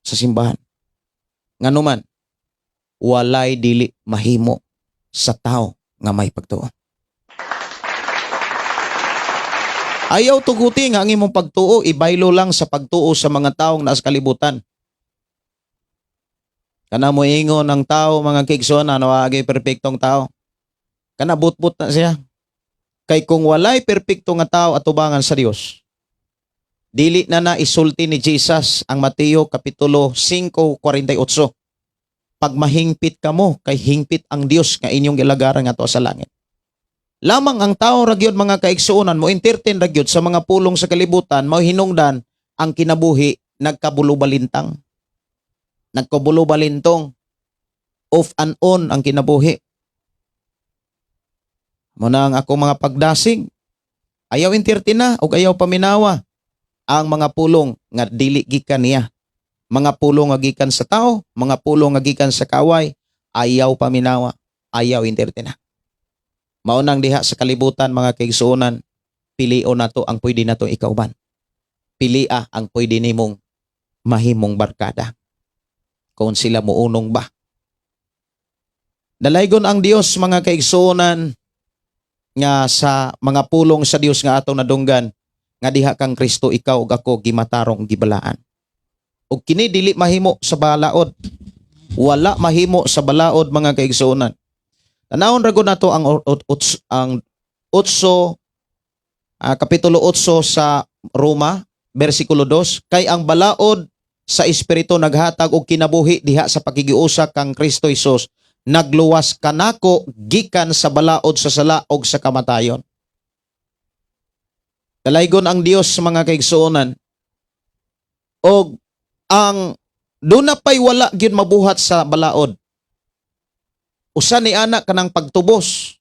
sa simbahan. Nganuman, walay dili mahimo sa tao nga may pagtuo. Ayaw tuguti nga ang imong pagtuo ibaylo lang sa pagtuo sa mga taong nasa kalibutan. Kana mo ingon ang tao, mga kaigsoon, ano agi perpektong tao. Kana butbut na siya. Kay kung walay perpekto nga tao atubangan sa Dios, dili na na isulti ni Jesus ang Mateo kapitulo 5:48. Pag mahingpit kamo, kay hingpit ang Dios nga inyong gilagaran nga sa langit. Lamang ang tao ra gyud, mga kaigsuonan, mo entertain ra gyud sa mga pulong sa kalibutan, mao hinungdan ang kinabuhi nagkabulubalintang. Nagkabulubalintong. Off and on ang kinabuhi. Mao na ang ako mga pagdasig. Ayaw entertain na ug ayaw paminawa ang mga pulong nga dili gikan niya. Mga pulong nga gikan sa tao, mga pulong nga gikan sa kaway, ayaw paminawa, ayaw entertain na. Mao nang diha sa kalibutan, mga kaigsuonan, pilion nato ang pwede nato ikauban. Pilia ang pwede nimong mahimong barkada. Kung sila muunong ba. Dalaygon ang Dios, mga kaigsuonan, nga sa mga pulong sa Dios nga atong nadunggan nga diha kang Kristo ikaw ug ako gimatarong, gibalaan. Ug kini dili mahimo sa balaod. Wala mahimo sa balaod, mga kaigsuonan. Tanawon ra gud nato ang 8, kapitulo 8 sa Roma, bersikulo 2, kay ang balaod sa Espiritu naghatag og kinabuhi diha sa pakigiusa kang Kristo Hesus, nagluwas kanako gikan sa balaod sa sala og sa kamatayon. Dalaygon ang Dios, mga kaigsuonan. Og ang duna pay wala gyud mabuhat sa balaod. Usa ni ana kanang pagtubos.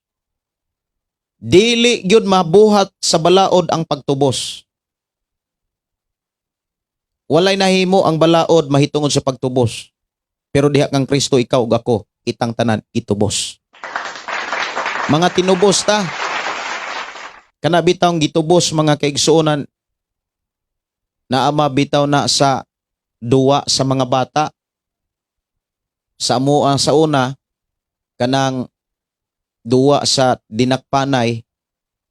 Dili gyud mabuhat sa balaod ang pagtubos. Walay nahimo ang balaod mahitungod sa pagtubos. Pero diha kang Kristo ikaw ug ako, kitang tanan itubos. Mga tinubos ta. Kana bitawng gitubos, mga kaigsuonan, naama bitaw na sa duwa sa mga bata sa amoa sa una, kanang duwa sa dinakpanay,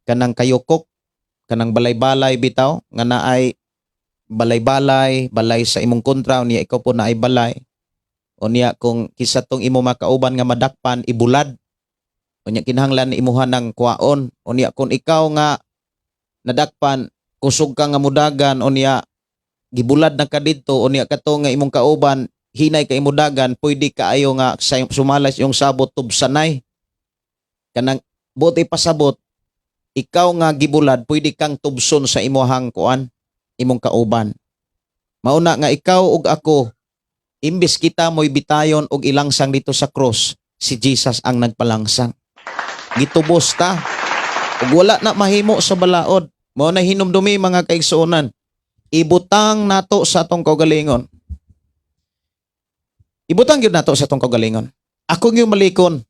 kanang kayukok, kanang balay-balay bitaw nga naay balay-balay, balay sa imong kontra, unya ikaw po naay balay. Unya kung kisa tong imo makauban nga madakpan, ibulad. Unya kinahanglan imuha ng kuwaon. Unya kung ikaw nga nadakpan, kusog ka nga mudagan, unya gibulad na ka didto, unya kato nga imong kauban hinay kay mudagan, pwede kaayo nga sa sumalas yung sabot tubsanay. Kanang buot ipasabot, ikaw nga gibulad, pwede kang tubson sa imuhang kuan, imong kauban. Mauna nga ikaw ug ako, imbes kita mo'y bitayon og ilangsang dito sa cross, si Jesus ang nagpalangsang. Gitubos ta. Ug wala na mahimo sa balaod. Mao na hinumdumi, mga kaigsuonan. Ibutang nato sa atong kaugalingon. Ibutang gyud nato sa atong kaugalingon. Ako gyud malikon.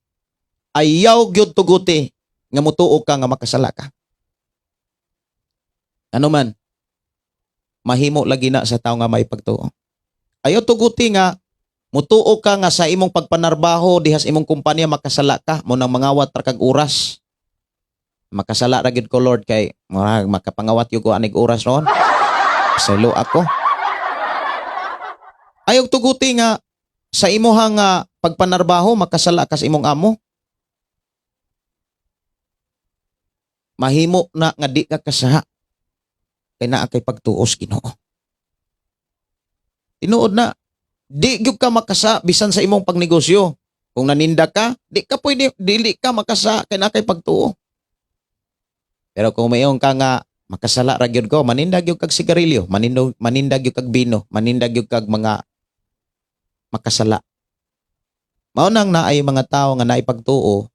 Ayaw gyud tuguti nga mutuo ka nga makasala ka. Ano man, mahimo lagi na sa tao nga may pagtuo. Ayaw tuguti nga mutuo ka nga sa imong pagpanarbaho diha sa imong kumpanya makasala ka mo nang mangawat ra kag oras. Makasala ra gyud ko, Lord, kay murag makapangawat gyud ko anig oras ron. Pasaylo ako. Ayaw tuguti nga sa imuhang nga pagpanarbaho makasala ka sa imong amo. Mahimo na nga di ka kasaha kay naa kay pagtuos Ginoo. Tinuod na di gyud ka makasa bisan sa imong pagnegosyo. Kung naninda ka, di ka pwede, dili ka makasa kay naa kay pagtuo. Pero kung mayon ka nga makasala ra gyud ko, maninda gyud kag sigarilyo, maninda gyud kag bino, maninda gyud kag mga makasala. Mao nang naay mga tao nga naay pagtuo,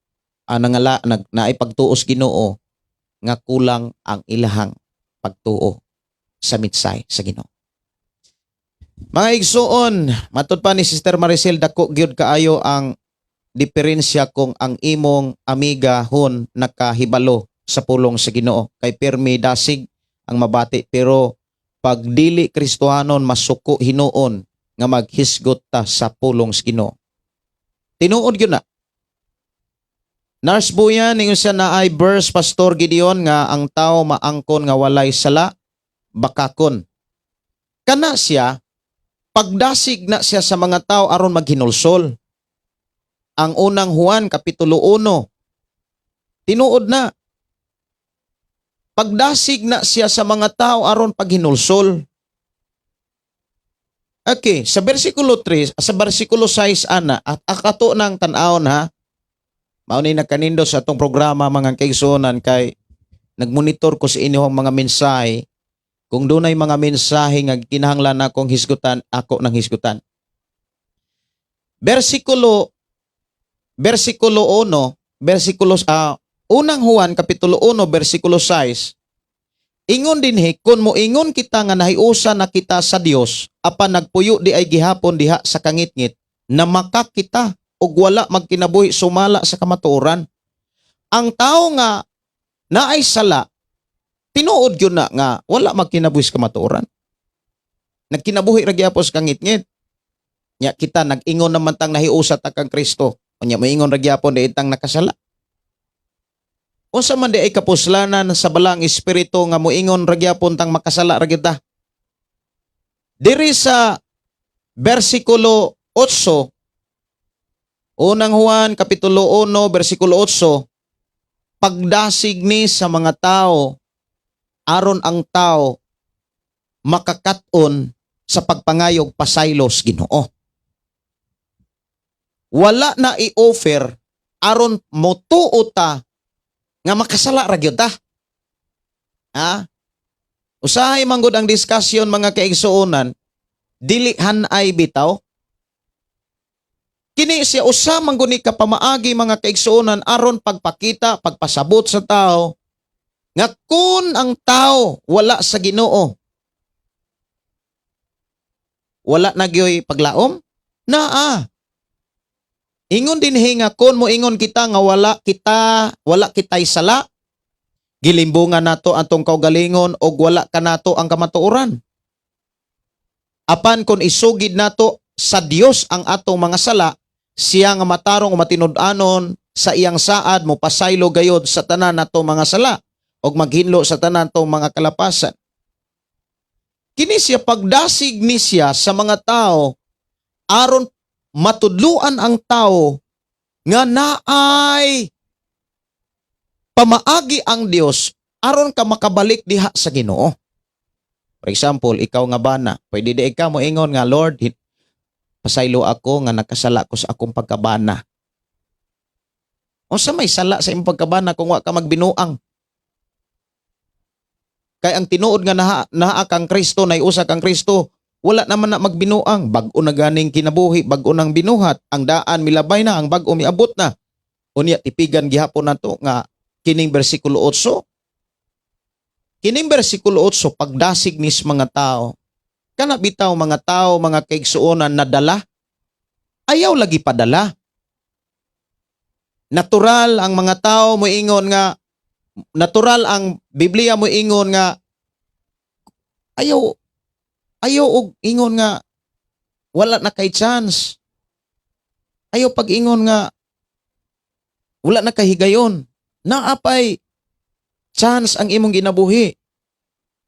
nangala nag naay pagtuo sa Ginoo nga kulang ang ilahang pagtuo sa mensahe sa Ginoo. Mga igsuon, matud pa ni Sister Maricel, dako gyud kaayo ang diferensya kung ang imong amiga hon nakahibalo sa pulong sa Ginoo kay pirmi dasig ang mabati, pero pag dili Kristohanon, masuko hinuon nga maghisgot ta sa pulong sa Ginoo. Tinuod gyud na. Nurse Buyan, ningon siya, "Naay verse, Pastor Gideon, nga ang tao maangkon nga walay sala, bakakon." Kana siya, pagdasig na siya sa mga tao aron maghinulsol. Ang Unang Juan, Kapitulo 1. Tinuod na. Pagdasig na siya sa mga tao aron paghinulsol. Okay, sa versikulo 3, sa versikulo 6 ana, at akato ng tan-awon ha. Mao ni nakanindo sa atong programa, mga kaigsuonan, kay nagmonitor ko sa inyong mga mensahe. Kung dunay mga mensahe nga kinahanglan akong hisgutan, ako nang hisgutan. Versikulo 1, versikulo Unang Juan kapitulo 1 versikulo 6. Ingon dinhi, "Kung moingon kita nga nahiusa na kita sa Dios apan nagpuyo di ay gihapon diha sa kangitngit, namakak kita ug wala magkinabuhi sumala sa kamatuoran." Ang tao nga naay sala, tinuod gyud na nga wala magkinabuhi sa kamatuoran. Nagkinabuhi ra gyapon sa kangitngit. Nya kita nag-ingon naman tang nahiusa ta kang Kristo. Unya moingon ra gyapon di tang nakasala. Unsa man di ay kapuslanan sa Balaang Espiritu nga moingon ra gyapon tang makasala ra gyud ta? Diri sa versikulo 8, Unang Juan kapitulo 1 versikulo 8, pagdasig ni sa mga tao aron ang tao makakat-on sa pagpangayog pasaylos Ginoo. Wala na i-offer aron motuo ta nga makasala ra gyud ta. Ha? Usahay manggod ang discussion, mga kaigsuonan, dili hanay bitaw. Kini siya usa man gud ni ka pamaagi, mga kaigsuonan, aron pagpakita, pagpasabot sa tao nga kun ang tao wala sa Ginoo, wala na gyoy paglaom naa. Ingon dinhi nga kun moingon kita nga wala kitay sala, gilimbungan nato atong kaugalingon og wala kanato ang kamatuoran. Apan kung isugid nato sa Dios ang atong mga sala, siya nga matarong o matinud-anon sa iyang saad mo pasaylo gayod sa tanan nato mga sala og maghinlo sa tanan natong mga kalapasan. Kini siya, pagdasig ni siya sa mga tao aron matudluan ang tao nga naay pamaagi ang Dios aron ka makabalik diha sa Ginoo. For example, ikaw nga bana, pwede di ka mo ingon nga, "Lord, pasayloa ko Pasaylo ako nga nakasala ko sa akong pagkabana. Unsa may sala sa imong pagkabana kung wa ka magbinuang? Kay ang tinuod nga naa kang Kristo, nay usa kang Kristo, wala naman na magbinuang. Bag-o na ganing kinabuhi, bag-o nang binuhat, ang daan milabay na, ang bag-o miabot na. Unya tipigan gihapon nato nga kining bersikulo 8. Kining bersikulo 8, pagdasig nis mga tao. Kana bitaw mga tao, mga kaigsuonan, nadala, ayaw lagi padala. Natural ang mga tao moingon nga, natural ang Biblia moingon nga ayaw ayaw og ingon nga wala na kay chance. Ayaw pag-ingon nga wala na kay higayon. Naapay chance ang imong ginabuhi.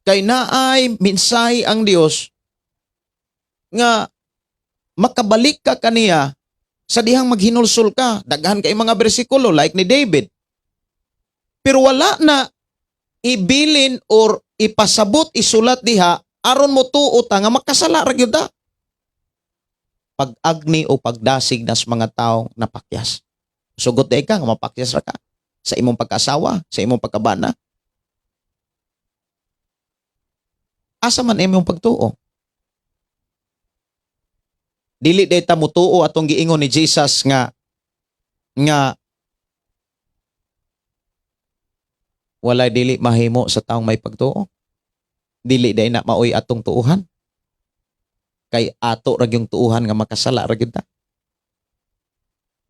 Kay naay mensahe ang Dios nga makabalik ka kaniya sa dihang maghinulsol ka. Daghan kay mga bersikulo like ni David. Pero wala na ibilin or ipasabot, isulat diha aron mo tuo ta nga makasala ra gyud ta. Pag-agni o pagdasig nas mga taong napakyas. Sugot day ka nga mapakyas ra ka sa imong pagkasawa, sa imong pagkabana. Asa man imong pagtuo? Dili day ta mutuo atong giingon ni Jesus nga nga walay dili mahimo sa taong may pagtuo. Dili day na maoy atong tuuhan. Kay ato ra gyung tuuhan nga makasala ra gyud ta.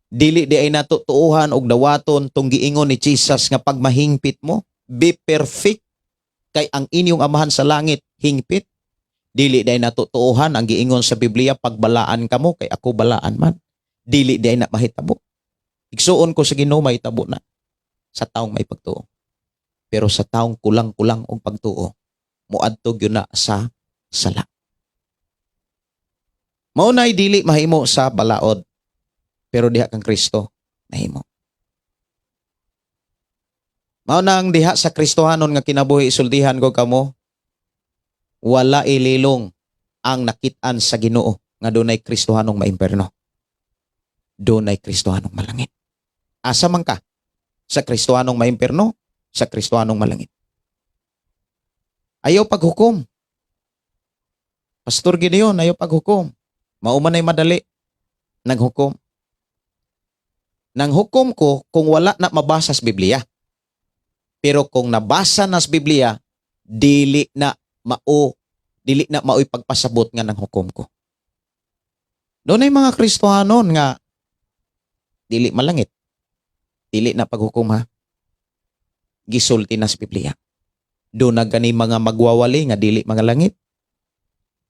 Dili di ay nato tuuhan og dawaton tong giingon ni Jesus nga pagmahingpit mo, be perfect kay ang inyong Amahan sa langit hingpit. Dili day nato tuuhan ang giingon sa Biblia, pagbalaan kamo kay ako balaan man. Dili day na mahitabo. Igsuon ko sa Ginoo, mahitabo na sa taong may pagtuo. Pero sa taong kulang-kulang og pagtuo, moadto gyud na sa sala. Mao nay dili mahimo sa balaod. Pero diha kang Kristo nahimo. Mao nang diha sa Kristohanon nga kinabuhi, sultihan ko kamo, wala ililong ang nakit-an sa Ginoo nga dunay Kristohanong maimperno. Dunay Kristohanong malangit. Asa man ka? Sa Kristohanong maimperno, sa Kristohanong malangit. Ayaw paghukom. Pastor Gideon, ayaw paghukom. Mao man ay madali naghukom. Nang hukom ko kung wala na mabasa sa Biblia. Pero kung nabasa na sa Biblia, dili na mao'y pagpasabot nga ng hukom ko. Doon ay mga Kristohanon nga dili malangit. Dili na paghukom ha. Gisulti na sa Biblia. Doon na gani mga magwawali nga dili mga langit.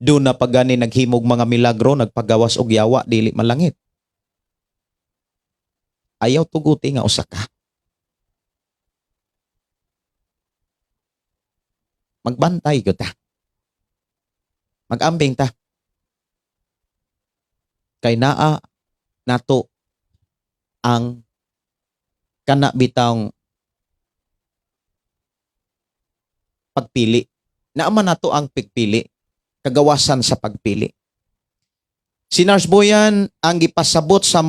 Doon na pag gani naghimog mga milagro, nagpagawas og yawa, dili malangit. Ayaw tuguti nga usa ka. Magbantay gyud ta. Mag-ambing ta. Kay naa nato ang kana bitawng pagpili. Naa man nato ang pagpili, kagawasan sa pagpili. Si Nars Boyan ang gipasabot sa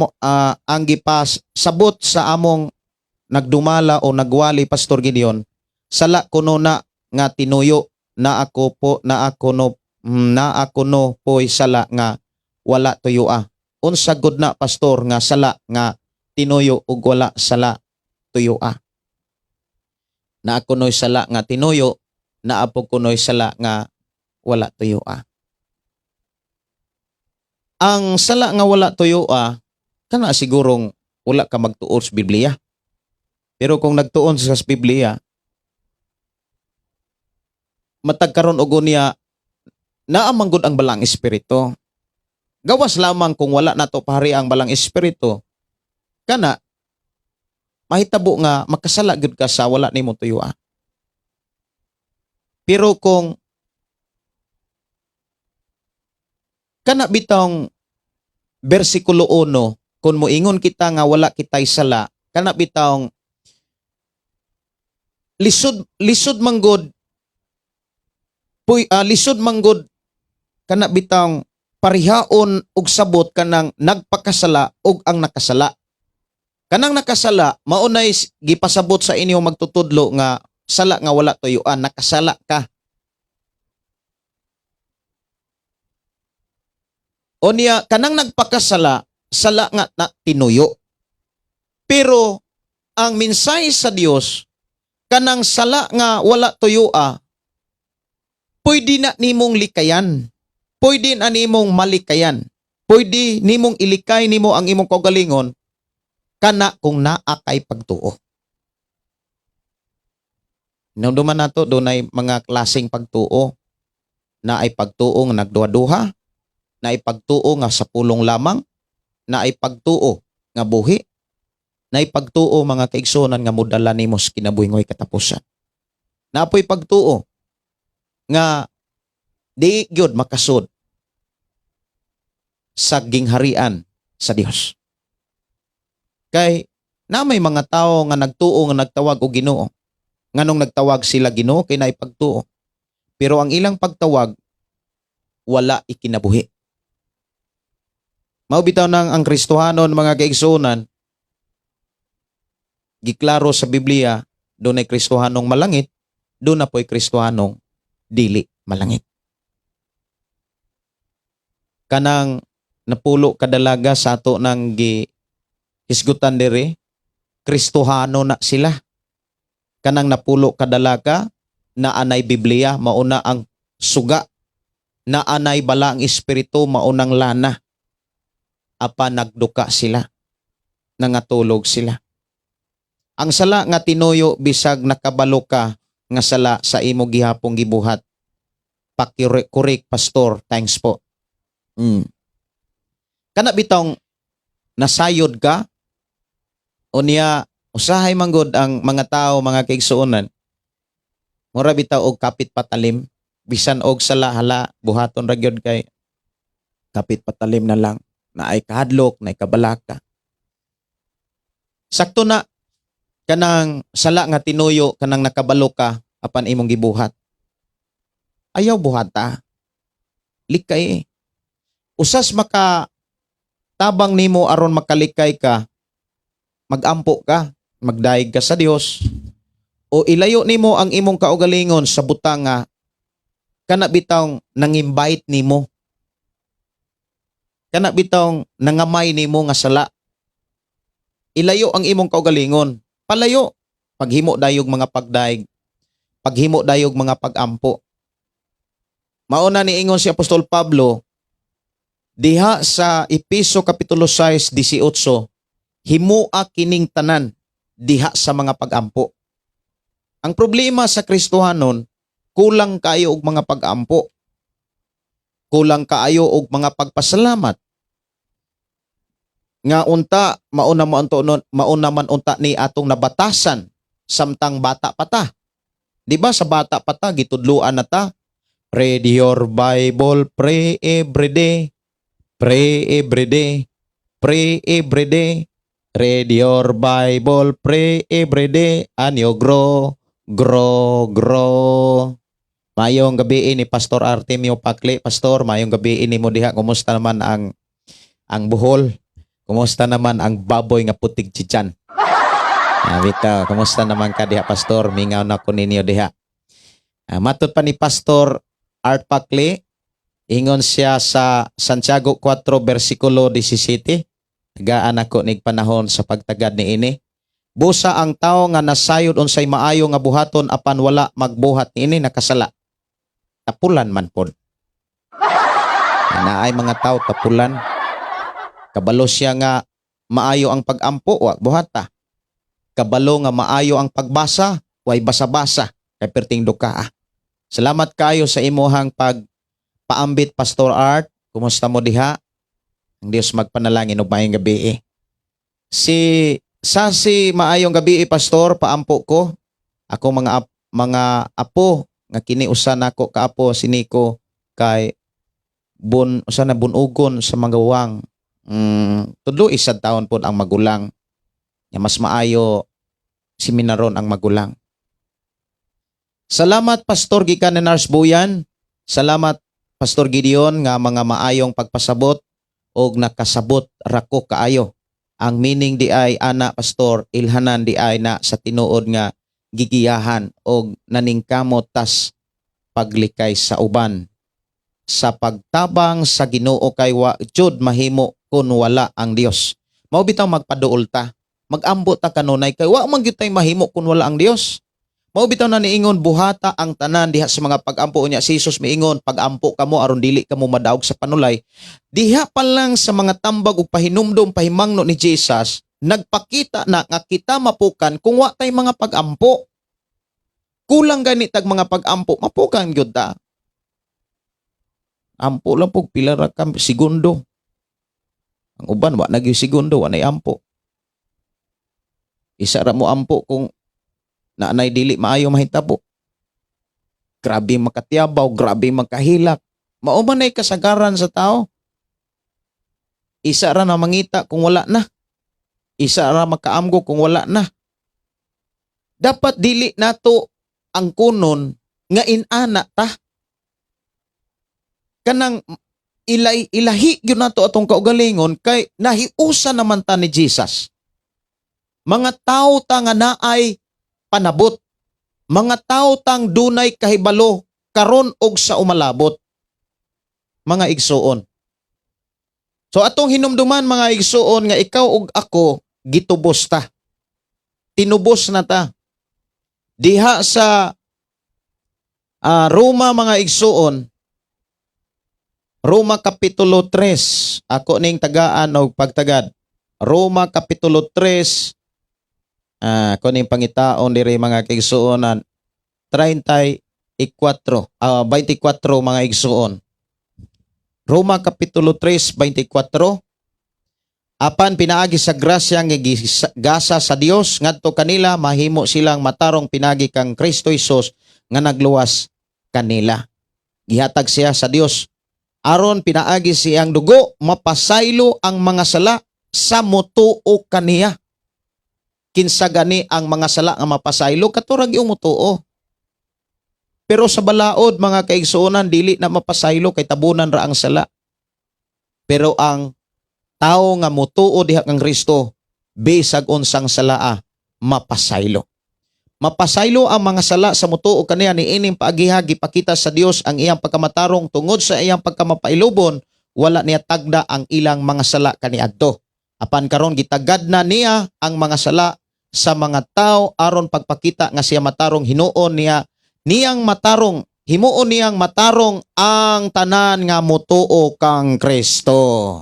ang gipasabot sa among nagdumala o nagwali, Pastor Gideon, sala kuno na nga tinuyo na ako po na ako no na ako no po'y sala nga wala tuyoa. Unsa gud na, pastor, nga sala nga tinuyo ug wala sala tuyoa? Na ako no'y sala nga tinuyo, naa po kuno'y sala nga wala tuyoa. Ang sala nga wala tuyoa, kana sigurong wala ka magtuon sa Biblia. Pero kung nagtuon sa Biblia, matag karon og unya naa man gud ang Balaang Espiritu. Gawas lamang kung wala nato pahari ang Balaang Espiritu, kana mahitabo nga makasala gyud ka sa wala nimo tuyoa. Pero kung kana bitong bersikulo 1, kung moingon kita nga wala kitay sala, kana bitong lisod lisod manggod puy, lisod manggod kana bitong Parihaon og sabot kanang nagpakasala ug ang nakasala. Kanang nakasala, mao nay gipasabot sa inyo magtutudlo nga sala nga wala tuyuan, nakasala ka. O niya, kanang nagpakasala, sala nga na tinuyo. Pero ang mensahe sa Dios, kanang sala nga wala tuyua, pwede na nimong likayan. Pwede na nimong malikayan. Pwede nimong ilikay nimo ang imong kaugalingon kana kung naa kay pagtuo. Hinumduman nato, dunay mga klaseng pagtuo. Naay pagtuo nga nagduha-duha, naay pagtuo nga sa pulong lamang, naay pagtuo nga buhi, naay pagtuo, mga kaigsuonan, nga modala nimo sa kinabuhi ngo'y katapusan. Naa poy pagtuo nga di gyud makasud sa gingharian sa Dios. Kay na may mga tao nga nagtuo nga nagtawag og Ginoo. Nganong nagtawag sila Ginoo? Kay naay pagtuo. Pero ang ilang pagtawag, wala ikinabuhi. Mao bitaw nang ang Kristohanon, mga kaigsuonan, giklaro sa Biblia, dunay Kristohanong malangit, duna po'y Kristohanong dili malangit. Kanang napulo kadalaga sa ato nang gi hisgutan diri, Kristohano na sila. Kanang napulo kadalaga na anay Biblia, mauna ang suga, na anay bala ang espiritu, maunang lana. Apa nagduka sila, nangatulog sila. Ang sala nga tinuyo, bisag nakabalo ka nga sala sa imo gihapong gibuhat. Paki-correct, Pastor, thanks po. Kana bitong nasayod ka, unya usahay manggod ang mga tao, mga kaigsuonan, mura bitaw og kapit patalim, bisan og sala, hala, buhaton ra gyud kay kapit patalim na lang, naay kahadlok, naay kabalaka. Sakto na kanang sala nga tinuyo, kanang nakabalo ka apan imong gibuhat, ayaw buhata, likay. Usas maka tabang nimo aron makalikay ka, magampo ka, magdayeg ka sa Dios o ilayo nimo ang imong kaugalingon sa butang nga kana bitawng nangimbite nimo, kana bitawng nangamay nimo nga sala. Ilayo ang imong kaugalingon, palayo, paghimo dayog mga pagdayeg, paghimo dayog mga pagampo. Mao na niingon si Apostol Pablo diha sa Epeso kapitulo 6 18, "Himua kining tanan diha sa mga pagampo." Ang problema sa Kristohanon, kulang kayo og mga pagampo. Kulang kaayo og mga pagpasalamat. Nga unta mauna mo anto nun, mauna man unta ni atong nabatasan samtang bata pa ta. Di ba sa bata pa ta gitudluan na ta, "Read your Bible, pray every day, pray every day, pray every day. Read your Bible, pray every day, and you grow, grow, grow." Mayong gabi ni Pastor Artemio Pakli. Pastor, mayong gabi ni mo diha. Kumusta naman ang Bohol? Kumusta naman ang baboy nga putig chichan? Ah, bitaw, kumusta naman ka diha, Pastor? Mingaw na ko ninyo diha. Ah, matod pa ni Pastor Art Pakli, ingon siya sa Santiago 4 versikulo 17. Tagaan ako nig panahon sa pagtagad ni ini. "Busa ang tao nga nasayod unsay maayo nga buhaton apan wala magbuhat niini, nakasala." Tapulan man pod. Naay mga tao tapulan. Kabalo siya nga maayo ang pag-ampo, wa buhata. Kabalo nga maayo ang pagbasa, way basa-basa kay perting duka. Ah. Salamat kayo sa imuhang pag paambit, Pastor Art. Kumusta mo diha? Ang Dios magpanalangin og maayong gabi. Eh. Si Sasi, "Maayong gabi, Pastor, paampo ko. Ako mga apo nga kini usa nako ka apo si Nico kay bun usa na bunugon sa mga wang." Tudlo isad taon pod ang magulang. Nga mas maayo seminaron ang magulang. Salamat, Pastor, gikan ni Nars Buyan. Salamat, Pastor Gideon, nga mga maayong pagpasabot og nakasabot rako kaayo. Ang meaning di ay ana, Pastor, ilhanan di ay na sa tinuod nga gigiyahan og naningkamot tas paglikay sa uban sa pagtabang sa Ginoo, kay wa jud mahimo kun wala ang Dios. Mao bitaw magpaduol ta, magambo ta kanunay, kay wa man gyud tay mahimo kun wala ang Dios. Mao bitaw na niingon buhata ang tanan diha sa mga pagampo niya. Si Jesus miingon, "Pagampo kamo aron dili kamo madaog sa panulay." Diha pa lang sa mga tambag ug pahinumdom, pahimangno ni Jesus, nagpakita na nga kita mapukan kung wa tay mga pagampo. Kulang gani tag mga pagampo, mapukan gyud ta. Ampo lang po, pila ra ka segundo. Ang uban, wa na gyud segundo, wa nay ampo. Isa ra mo ampo kung naanay dili maayo mahitabo. Grabe makatiyabaw, grabe makahilak. Mao man nay kasagaran sa tao. Isa ra na mangita kung wala na. Isa ra makaamgo kung wala na. Dapat dili nato ang kunon nga inana ta. Kanang ilay ilahi gyud nato atong kaugalingon, kay nahiusa naman ta ni Jesus. Mga tao ta nga naay panabot. Mga tao tang dunay kahibalo karon og sa umalabot. Mga igsuon. So atong hinumduman, mga igsuon, nga ikaw ug ako gitubos ta. Tinubos na ta. Diha sa Roma, mga igsuon, Roma Kapitulo 3, ako ning tagaan og pagtagad. Roma Kapitulo 3, ako ning pangitaon diri, mga kaigsuonan, 34, 24, mga igsuon. Roma Kapitulo 3, 24. Apan pinaagi sa grasya nga gasa sa Dios ngadto kanila, mahimo silang matarong pinagi kang Kristo Hesus nga nagluwas kanila. Gihatag siya sa Dios aron pinaagi siyang dugo mapasaylo ang mga sala sa mutuo kaniya. Kinsa gani ang mga sala nga mapasaylo? Kato ra gyud mutuo. Pero sa balaod, mga kaigsuonan, dili na mapasaylo kay tabunan ra ang sala. Pero ang tao nga mutuo diha kang Kristo, bisag unsang salaa mapasaylo. Mapasaylo ang mga sala sa mutuo kaniya. Niining paagiha gipakita sa Dios ang iyang pagkamatarong tungod sa iyang pagkamapailubon. Wala niya tagda ang ilang mga sala kaniadto. Apan karon gitagad na niya ang mga sala sa mga tao aron pagpakita nga siya matarong, hinuon niya niyang matarong, himuon niyang matarong ang tanan nga mutuo kang Kristo.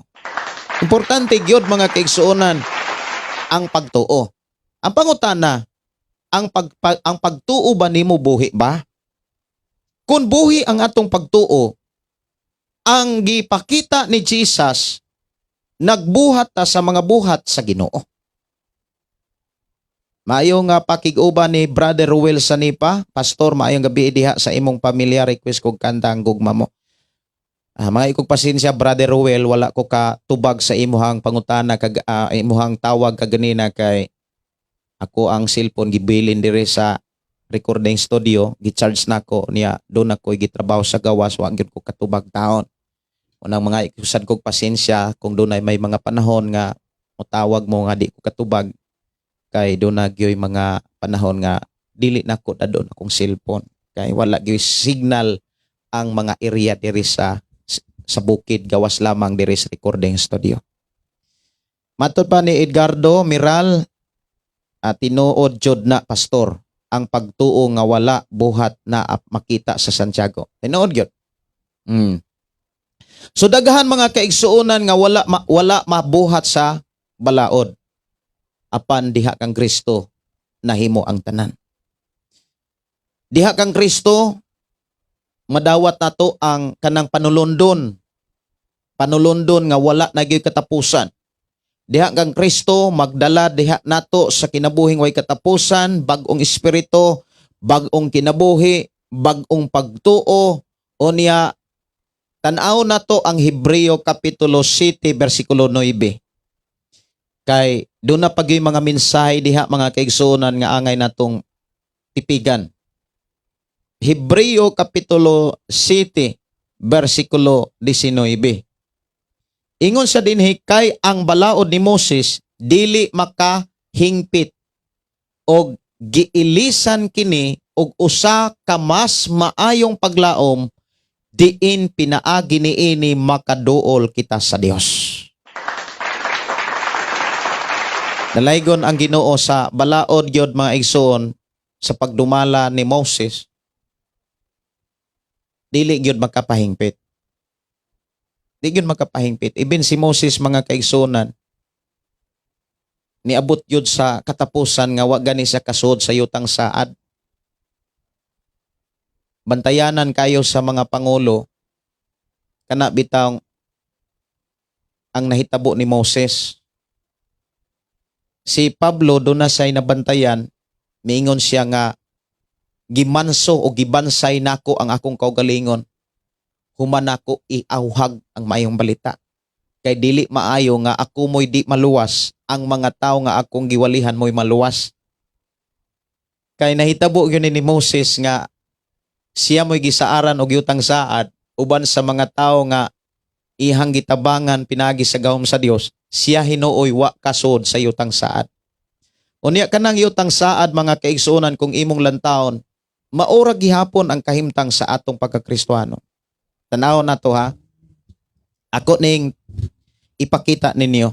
Importante gyud, mga kaigsuonan, ang pagtuo. Ang pangutana, ang pagtuo ba nimo buhi ba? Kung buhi ang atong pagtuo, ang gipakita ni Jesus, nagbuhat ta sa mga buhat sa Ginoo. Maayo nga pakig-uban ni Brother Ruel Sanipa. "Pastor, maayong gabi diha sa imong pamilya. Request kog kanta ang Gugma Mo." Mga ikog pasensya, Brother Ruel, wala ko ka tubag sa imuhang pangutana kag imuhang tawag kaganina, kay ako ang cellphone gibilin dire sa recording studio, gi-charge nako niya, doon ako gitrabaho sa gawas, wa gyud ko katubag taon. Unang mga ikusad kog pasensya kung dunay may mga panahon nga motawag mo nga di ko katubag, kay doon na gyoy mga panahon nga dili nako dadon akong cellphone kay wala gyoy signal ang mga area diri sa bukid, gawas lamang diri sa recording studio. Matod pa ni Edgardo Miral, tinuod jud na, Pastor, ang pagtuo nga wala buhat na makita sa Santiago. Tinuod gyud. So daghan, mga kaigsuonan, nga wala mabuhat sa balaod. Apan diha kang Kristo nahimo ang tanan. Diha kang Kristo madawat nato ang kanang panulondon. Panulondon nga wala na gyud katapusan. Diha kang Kristo magdala diha nato sa kinabuhing way katapusan, bag-ong espiritu, bag-ong kinabuhi, bag-ong pagtuo. Unya tan-aw nato ang Hebreo Kapitulo 7 bersikulo 9. Kay doon na pag yung mga mensahe diha, mga kaigsuonan, nga angay natong tipigan. Hebreo Kapitulo 7 versikulo 19. Ingon sa dinhi, kay ang balaod ni Moses dili makahingpit og giilisan kini og usa ka mas maayong paglaom diin pinaagi niini makaduol kita sa Dios. Nalaygon ang Ginoo sa balaod gyud, mga igsoon, sa pagdumala ni Moses, dili gyud makapahingpit. Di gyud makapahingpit. Even si Moses, mga kaigsuonan, niabot gyud sa katapusan nga wa gani sa kasud sa yutang saad. Bantayanan kayo sa mga pangulo, kana bitawng ang nahitabo ni Moses. Si Pablo doon na siya'y nabantayan, miingon siya nga gimanso o gibansay nako ang akong kaugalingon human nako iawhag ang maayong balita. Kay dili maayo nga ako mo'y di maluwas, ang mga tao nga akong giwalihan mo'y maluwas. Kay nahitabo gyud ni Moses nga siya mo'y gisaaran og yutang saad uban sa mga tao nga ihang gitabangan pinagi sa gahom sa Dios, siya hinuoy wa kasud sa yutang saad. Unya kanang yutang saad, mga kaigsuonan, kung imong lantawon, maura gihapon ang kahimtang sa atong pagkakristuhano. Tanaw na to ha. Ako ning ipakita ninyo.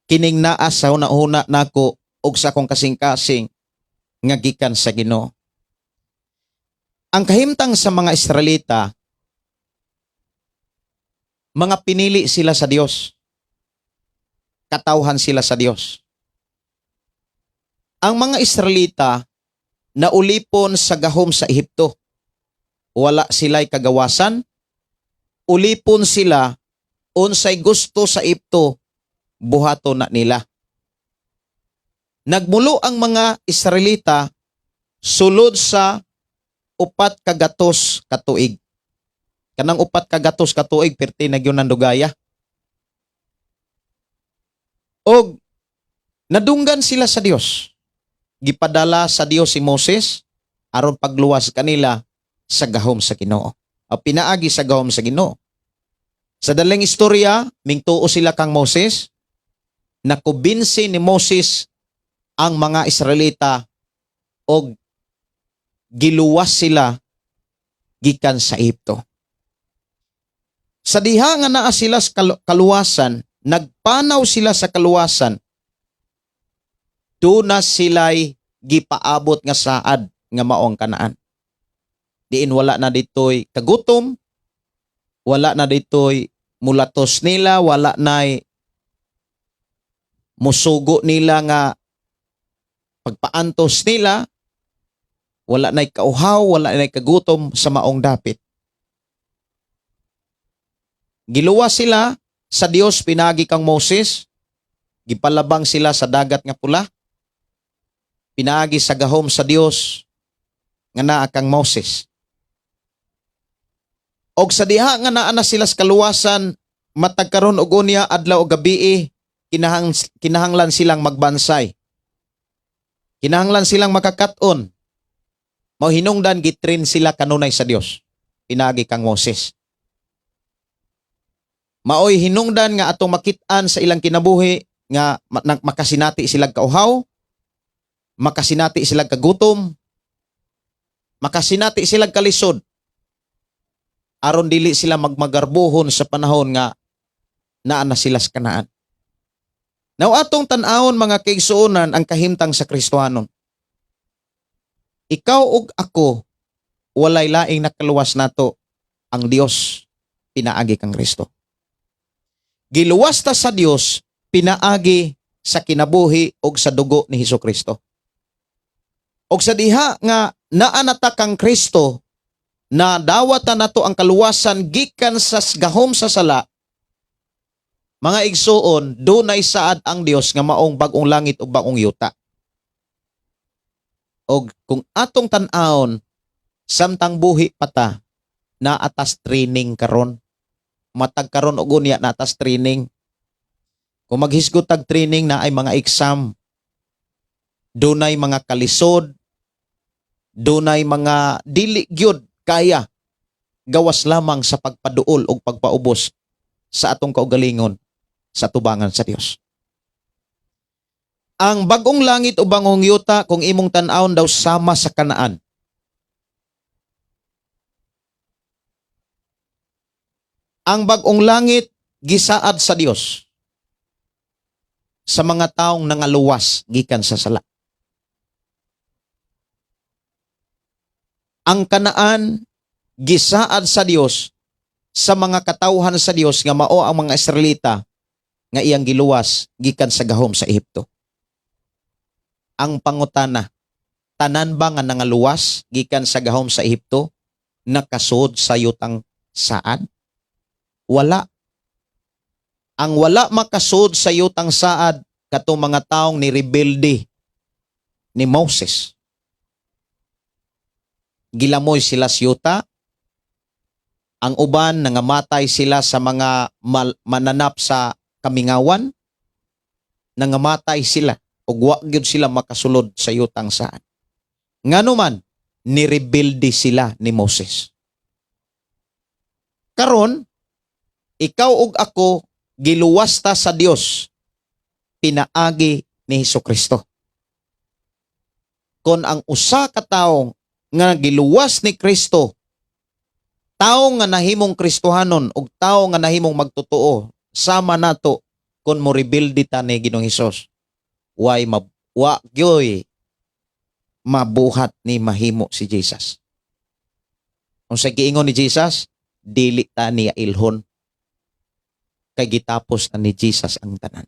Kining naa sa huna-huna nako og sa akong kasing-kasing nga gikan sa Ginoo. Ang kahimtang sa mga Israelita, mga pinili sila sa Dios. Katawhan sila sa Dios. Ang mga Israelita naulipon sa gahom sa Ehipto. Wala sila'y kagawasan. Ulipon sila, unsay gusto sa Ehipto, buhaton na nila. Nagmulo ang mga Israelita sulod sa 400 katuig. Kanang 400 katuig, perti na gyud dugaya. Og nadunggan sila sa Dios. Gipadala sa Dios si Moses aron pagluwas kanila sa gahom sa Ginoo. O pinaagi sa gahom sa Ginoo. Sa daling istorya, mingtuo sila kang Moses, nakubinsi ni Moses ang mga Israelita og giluwas sila gikan sa Ehipto. Sa diha nga naa sila sa kaluwasan, nagpanaw sila sa kaluwasan, duna sila'y gipaabot nga saad nga maong Kanaan. Diin wala na dito'y kagutom, wala na dito'y mulatos nila, wala na'y musugo nila nga pagpaantos nila, wala na'y kauhaw, wala na'y kagutom sa maong dapit. Giluwas sila sa Dios pinagi kang Moses, gipalabang sila sa Dagat nga Pula, pinaagi sa gahom sa Dios nga naa kang Moses. Og sa diha nga naa na sila sa kaluwasan, matag karon og unya, adlaw og gabii, kinahanglan silang magbansay. Kinahanglan silang makakat-on. Mao hinungdan gitrain sila kanunay sa Dios pinaagi kang Moses. Maoy hinungdan nga atong makit-an sa ilang kinabuhi nga makasinati sila kauhaw, makasinati sila kagutom, makasinati sila kalisod aron dili sila magmagarbuhon sa panahon nga naa na sila sa Kanaan. Now atong tan-awon, mga kaigsuonan, ang kahimtang sa Kristohanon. Ikaw ug ako, walay laing nakaluwas nato, ang Dios pinaagi kang Kristo. Giluwas ta sa Dios pinaagi sa kinabuhi og sa dugo ni Hesus Kristo. Og sa diha nga naa na ta kang Kristo, na dawatan nato ang kaluwasan gikan sa gahom sa sala, mga igsuon, dunay saad ang Dios nga maong bag-ong langit ug bag-ong yuta. Og kung atong tan-awon, samtang buhi pa ta, naa tas training karon. Matag karon og unya naa tas training. Kung maghisgot tag training na ay mga exam, dunay mga kalisod, dunay mga dili gyud kaya. Gawas lamang sa pagpaduol o pagpaubos sa atong kaugalingon sa tubangan sa Dios. Ang bagong langit o bagong yuta, kung imong tan-awon, daw sama sa Kanaan. Ang bagong langit gisaad sa Dios sa mga taong nangaluwas gikan sa sala. Ang Kanaan gisaad sa Dios sa mga katawhan sa Dios nga mao ang mga Israelita nga iyang giluwas gikan sa gahom sa Ehipto. Ang pangutana, tanan ba nga nangaluwas gikan sa gahom sa Ehipto nakasud sa yutang saad? Wala. Ang wala makasud sa yutang saad, katong mga taong ni rebelde ni Moses. Gilamoy sila sa yuta. Ang uban, nangamatay sila sa mga mananap sa kamingawan. Nangamatay sila ug wa gyud sila makasulod sa yutang saad. Ngano man, nirebelde sila ni Moses. Karon, ikaw ug ako giluwas ta sa Dios pinaagi ni Hesukristo. Kon ang usa ka tawo nga giluwas ni Kristo, tawo nga nahimong Kristohanon ug tawo nga nahimong magtotoo, sama nato, kon mo rebelde ta ni Ginoong Hesus, way wa gyoy mabuhat ni mahimo si Jesus. Unsa giingon ni Jesus? Dili ta niya ilhon kay gitapos na ni Jesus ang tanan.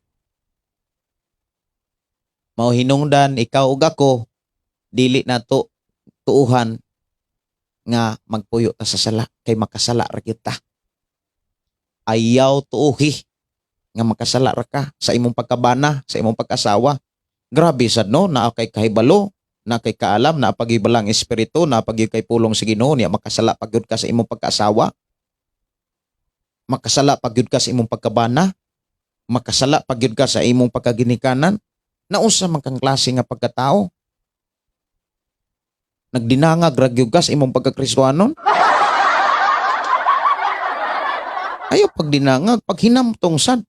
Mao hinungdan, ikaw ug ako, dili nato tuuhan nga magpuyo ta sa sala kay makasala ra gyud ta. Ayaw tuuhi nga makasala ra ka sa imong pagkabana, sa imong pagkasawa. Grabe sad, no, naa kay kahibalo, naa kay kaalam, naa pa gyud Balaang Espiritu, naa pa gyud kay pulong sa Ginoo niya, makasala pa gyud ka sa imong pagkaasawa. Makasala pa gyud ka sa imong pagkabana, makasala pa gyud ka sa imong pagkaginikanan. Naunsa man kang klase nga pagkatao? Nagdinangag ra gyud ka sa imong pagkakristohanon? Ayaw pagdinangag, paghinamtong sad.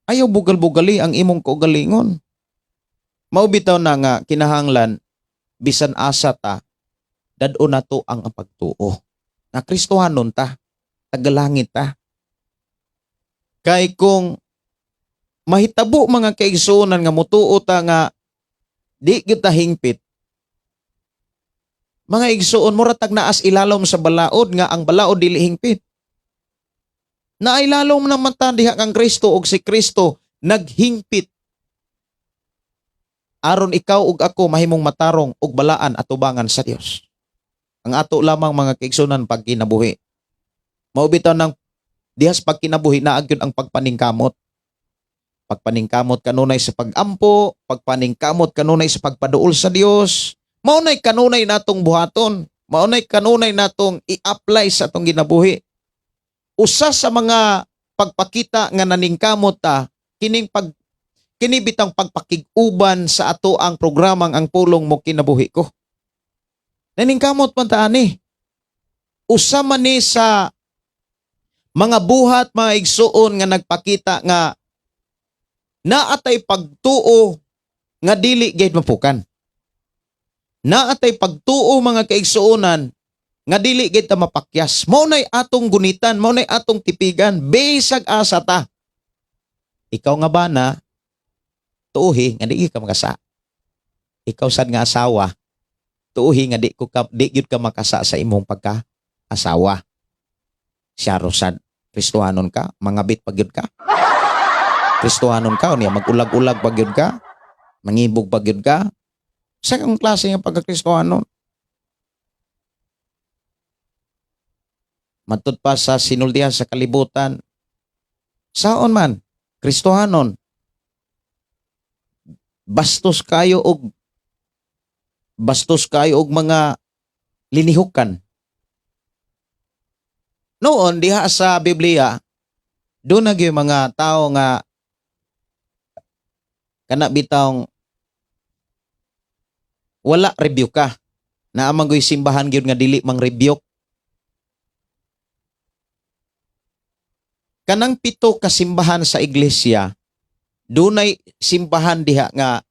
Ayaw bugal-bugali ang imong kaugalingon. Mao bitaw na nga kinahanglan bisan asa ta, dad-o nato ang pagtuo. Na Kristohanon ta, tagalangit ta. Kay kung mahitabo, mga kaigsuonan, nga mutuo ta nga di kita hingpit, mga igsuon, mura tag naas ilalom sa balaod nga ang balaod dili hingpit. Nailalom naman ta diha kang Kristo, ug si Kristo naghingpit aron ikaw ug ako mahimong matarong ug balaan atubangan sa Dios. Ang ato lamang, mga kaigsuonan, pagkinabuhi. Mao bitaw nang dihas pagkinabuhi naa gyud ang pagpaningkamot. Pagpaningkamot kanunay sa pagampo, pagpaningkamot kanunay sa pagpaduol sa Dios. Mao nay kanunay natong buhaton. Mao nay kanunay natong i-apply sa atong ginabuhi. Usa sa mga pagpakita nga naningkamot ta kining pag kini bitang pagpakig-uban sa ato ang programang Ang Pulong Mo Kinabuhi Ko. Naningkamot man ta ani. Usa man ni sa mga buhat, mga igsuon, nga nagpakita nga naatay pagtuo nga dili gyud mapukan. Naatay pagtuo, mga kaigsuonan, nga dili gyud ta mapakyas. Mao nay atong gunitan, mao nay atong tipigan, bisag asa ta. Ikaw nga bana, tuuhi nga di ka makasa. Ikaw sad nga asawa, tuuhi nga di gyud ka makasa sa imong pagka-asawa. Siyaro sad, Kristohanon ka, mangabit pa gyud ka. Kristohanon ka, unya magulag-ulag pa gyud ka, mangibog pa gyud ka. Sa kang klase nga pagka-Kristohanon? Matud pa sa sinultihan sa kalibutan, saon man, Kristohanon, bastos kayo og mga linihukan. Noon diha sa Biblia, doon na gyud mga tao nga kana bitawng wala review ka. Naa man goy simbahan gyud nga dili mang rebuke. Kanang pito ka simbahan sa iglesia, dunay simbahan diha nga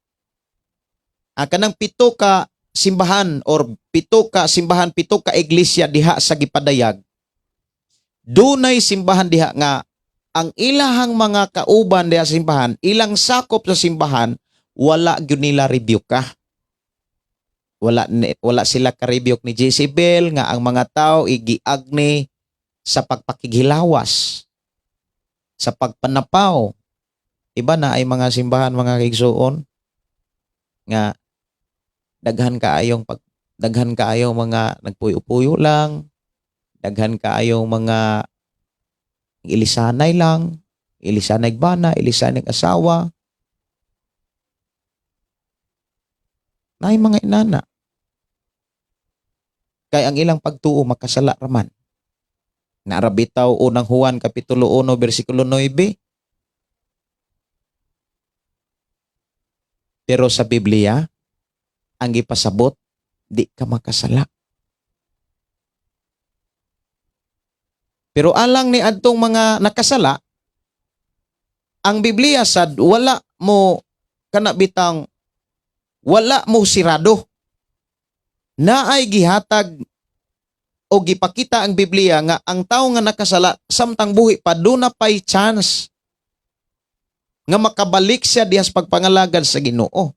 kanang pito ka simbahan or pito ka simbahan, pito ka iglesia diha sa gipadayag, dunay simbahan diha nga ang ilahang mga kauban diha sa simbahan, ilang sakop sa simbahan, wala gyud nila rebuke ka. Wala sila ka-rebuke ni Jezebel nga ang mga tao igiagni sa pagpakighilawas, sa pagpanapaw. Iba na ay mga simbahan, mga kaigsuon, nga daghan kaayong mga nagpuyo-puyo lang, daghan kaayong mga ilisanay lang, ilisanay bana, ilisanay asawa. Naay mga inana. Kay ang ilang pagtuo makasala raman. Naa ra bitaw Unang Juan kapitulo 1 bersikulo 9. Pero sa Biblia, ang gipasabot, di ka makasala. Pero alang ni adtong mga nakasala, ang Biblia sad wala mo kana bitang wala mo sirado. Naay gihatag o gipakita ang Biblia nga ang tawo nga nakasala samtang buhi pa, duna pay chance nga makabalik siya diha sa pagpangalagad sa Ginoo.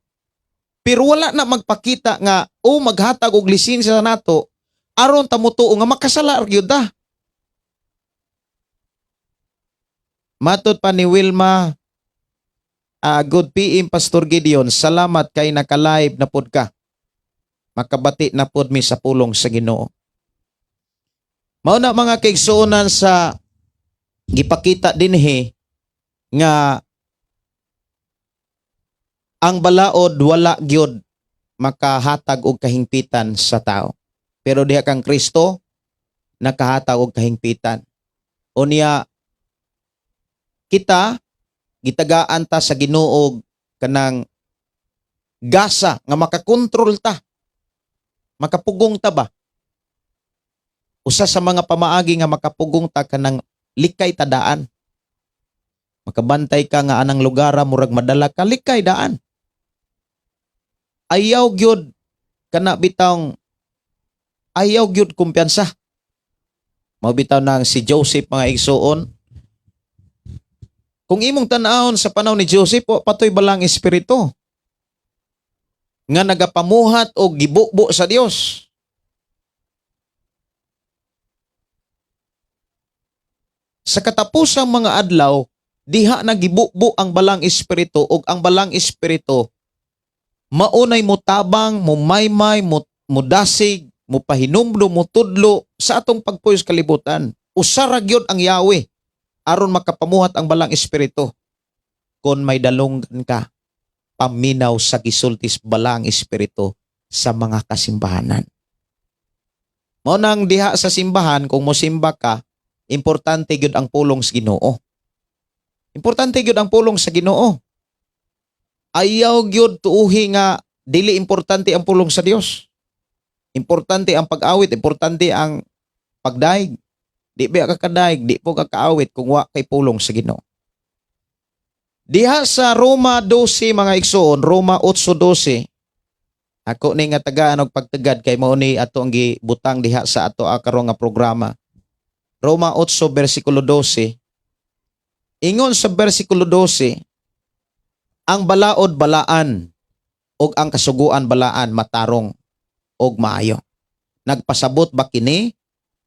Pero wala na magpakita nga o maghatag og lisensya nato aron ta motuo nga makasala ra gyud ta. Matod pa ni Wilma, good PM, Pastor Gideon, salamat kay naka-live na pod ka. Makabati na pod mi sa pulong sa Ginoo. Mao na, mga kaigsuonan, sa gipakita dinhi nga ang balaod wala gyud makahatag og kahingpitan sa tao. Pero diha kang Kristo nakahatag og kahingpitan. Unya kita gitagaan ta sa Ginoo kanang gasa nga makakontrol ta. Makapugong ta ba? Usa sa mga pamaagi nga makapugong ta, kanang likay ta daan. Makabantay ka nga anang lugar murag madala ka, likay daan. Ayaw gyud kana bitawng ayaw gyud kumpiyansa. Mao bitaw nang si Joseph, mga igsuon, kung imong tan-awon sa panahon ni Joseph, wa patoy balang espiritu nga nagapamuhat o gibubo sa Dios. Sa katapusang mga adlaw, diha na gibubo ang balang espiritu ug ang balang espiritu maunay mutabang, mumaymay, mudasig, mupahinumdum, mutudlo sa atong pagpuyo sa kalibutan. Usa ra gyud ang Yahweh aron makapamuhat ang balang espiritu. Kung may dalunggan ka, paminaw sa gisultis balang espiritu sa mga kasimbahanan. Mao nang diha sa simbahan, kung mosimba ka, importante gyud ang pulong sa Ginoo. Importante gyud ang pulong sa Ginoo. Ayaw gyud tuuhi nga dili importante ang pulong sa Dios. Importante ang pag-awit, importante ang pagdaig. Di ba ka kadaig, di po ka kaawit kung wa kay pulong sa Ginoo. Diha sa Roma 12, mga igsoon, Roma 8:12. Ako ni nga tagaan og pagtagad kay mao ni ato ang gibutang diha sa ato karon nga programa. Roma 8 bersikulo 12. Ingon sa bersikulo 12, ang balaod balaan ug ang kasuguan balaan, matarong ug maayo. Nagpasabot ba kini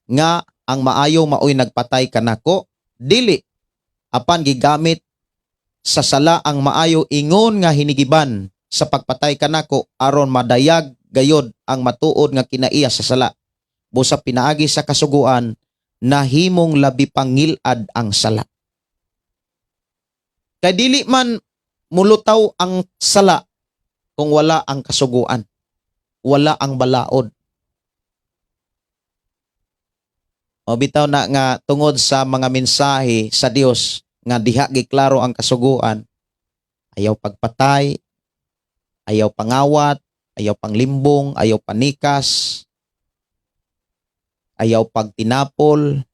nga ang maayo maoy nagpatay kanako? Dili. Apan gigamit sa sala ang maayo ingon nga hinigiban sa pagpatay kanako aron madayag gayod ang matuod nga kinaiya sa sala. Busa pinaagi sa kasuguan nahimong labi pangilad ang sala. Kay dili man mulutaw ang sala kung wala ang kasuguan, wala ang balaod. O bitaw na nga tungod sa mga mensahe sa Dios nga diha giklaro ang kasuguan, ayaw pagpatay, ayaw pangawat, Ayaw panglimbong, ayaw panikas, ayaw pagtinapol,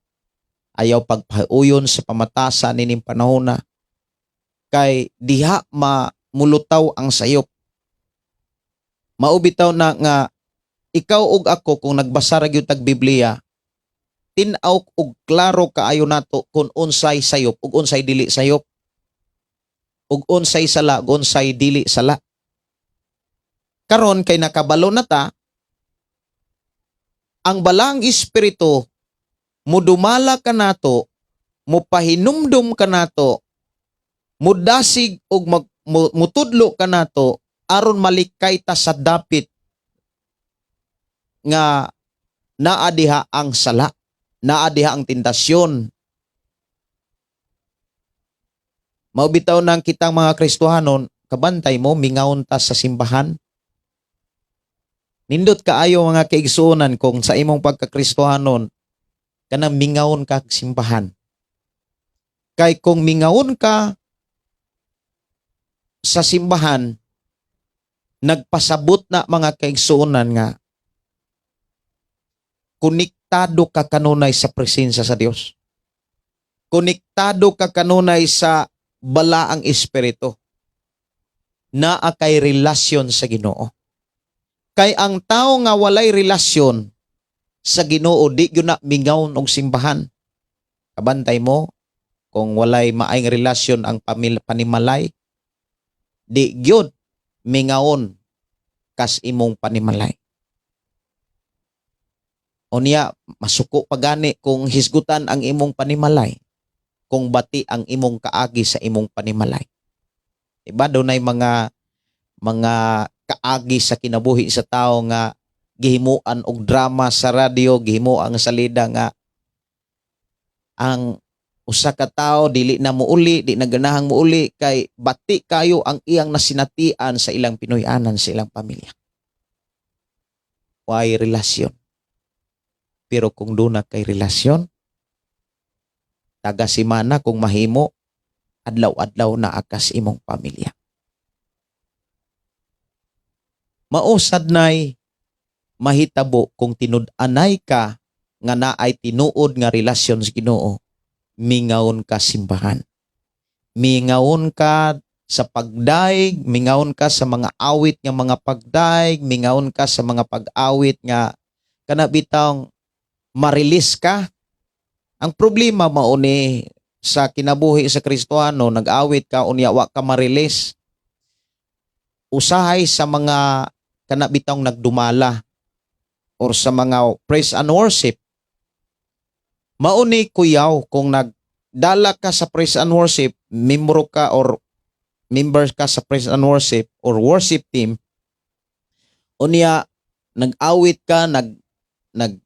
ayaw pagpauyon sa pamatasan nining panahon na kay diha mamulutaw ang sayop. Mao bitaw na nga ikaw ug ako, kung nagbasa ra gyud tag Biblia, tin-aw og klaro kaayo nato kung unsay sayop ug unsay dili sayop, ug unsay sala ug unsay dili sala. Karon kay nakabalo na ta, ang Balaang Espiritu mudumala kanato, mupahinumdum kanato, mudasig ug mutudlo kanato aron malikay ta sa dapit nga naa diha ang sala, naa diha ang tentasyon. Mao bitaw nang kitang mga Kristohanon, kabantay mo, mingawon ta sa simbahan. Nindot kaayo, mga kaigsuonan, kung sa imong pagkakristohanon kanang mingawon ka simbahan. Kay kung mingawon ka sa simbahan, nagpasabot na, mga kaigsuonan, nga konektado ka kanunay sa presensya sa Dios. Konektado ka kanunay sa Balaang Espiritu. Naa kay relasyon sa Ginoo. Kay ang tao nga walay relasyon sa Ginoo, di gyud na mingawon og simbahan. Kabantay mo, kung walay maayong relasyon ang panimalay, di gyud mingawon kas imong panimalay. Unya, masuko pa gani kung hisgutan ang imong panimalay, kung bati ang imong kaagi sa imong panimalay. Diba dunay mga kaagi sa kinabuhi sa tao nga gihimuan og drama sa radyo, gihimuan salida nga ang usa ka tawo dili na muuli, di na ganahang muuli kay bati kayo ang iyang nasinatian sa ilang Pinoy-anan, sa ilang pamilya. Way relasyon. Pero kung duna kay relasyon, taga simana kung mahimo, adlaw-adlaw na akas imong pamilya. Mao sad nay mahitabo kung tinud-anay ka nga naay tinuod nga relasyon sa Ginoo, mingawon ka simbahan. Mingawon ka sa pagdaig, mingawon ka sa mga awit nga mga pagdaig, mingawon ka sa mga pag-awit nga kana bitawng ma-release ka. Ang problema mao ni sa kinabuhi sa Kristohano, nag-awit ka unya wa ka ma-release. Usahay sa mga kana bitawng nagdumala or sa mga praise and worship. Mao ni kuyaw kung nagdala ka sa praise and worship, membro ka or member ka sa praise and worship or worship team, unya nag-awit ka, nag nag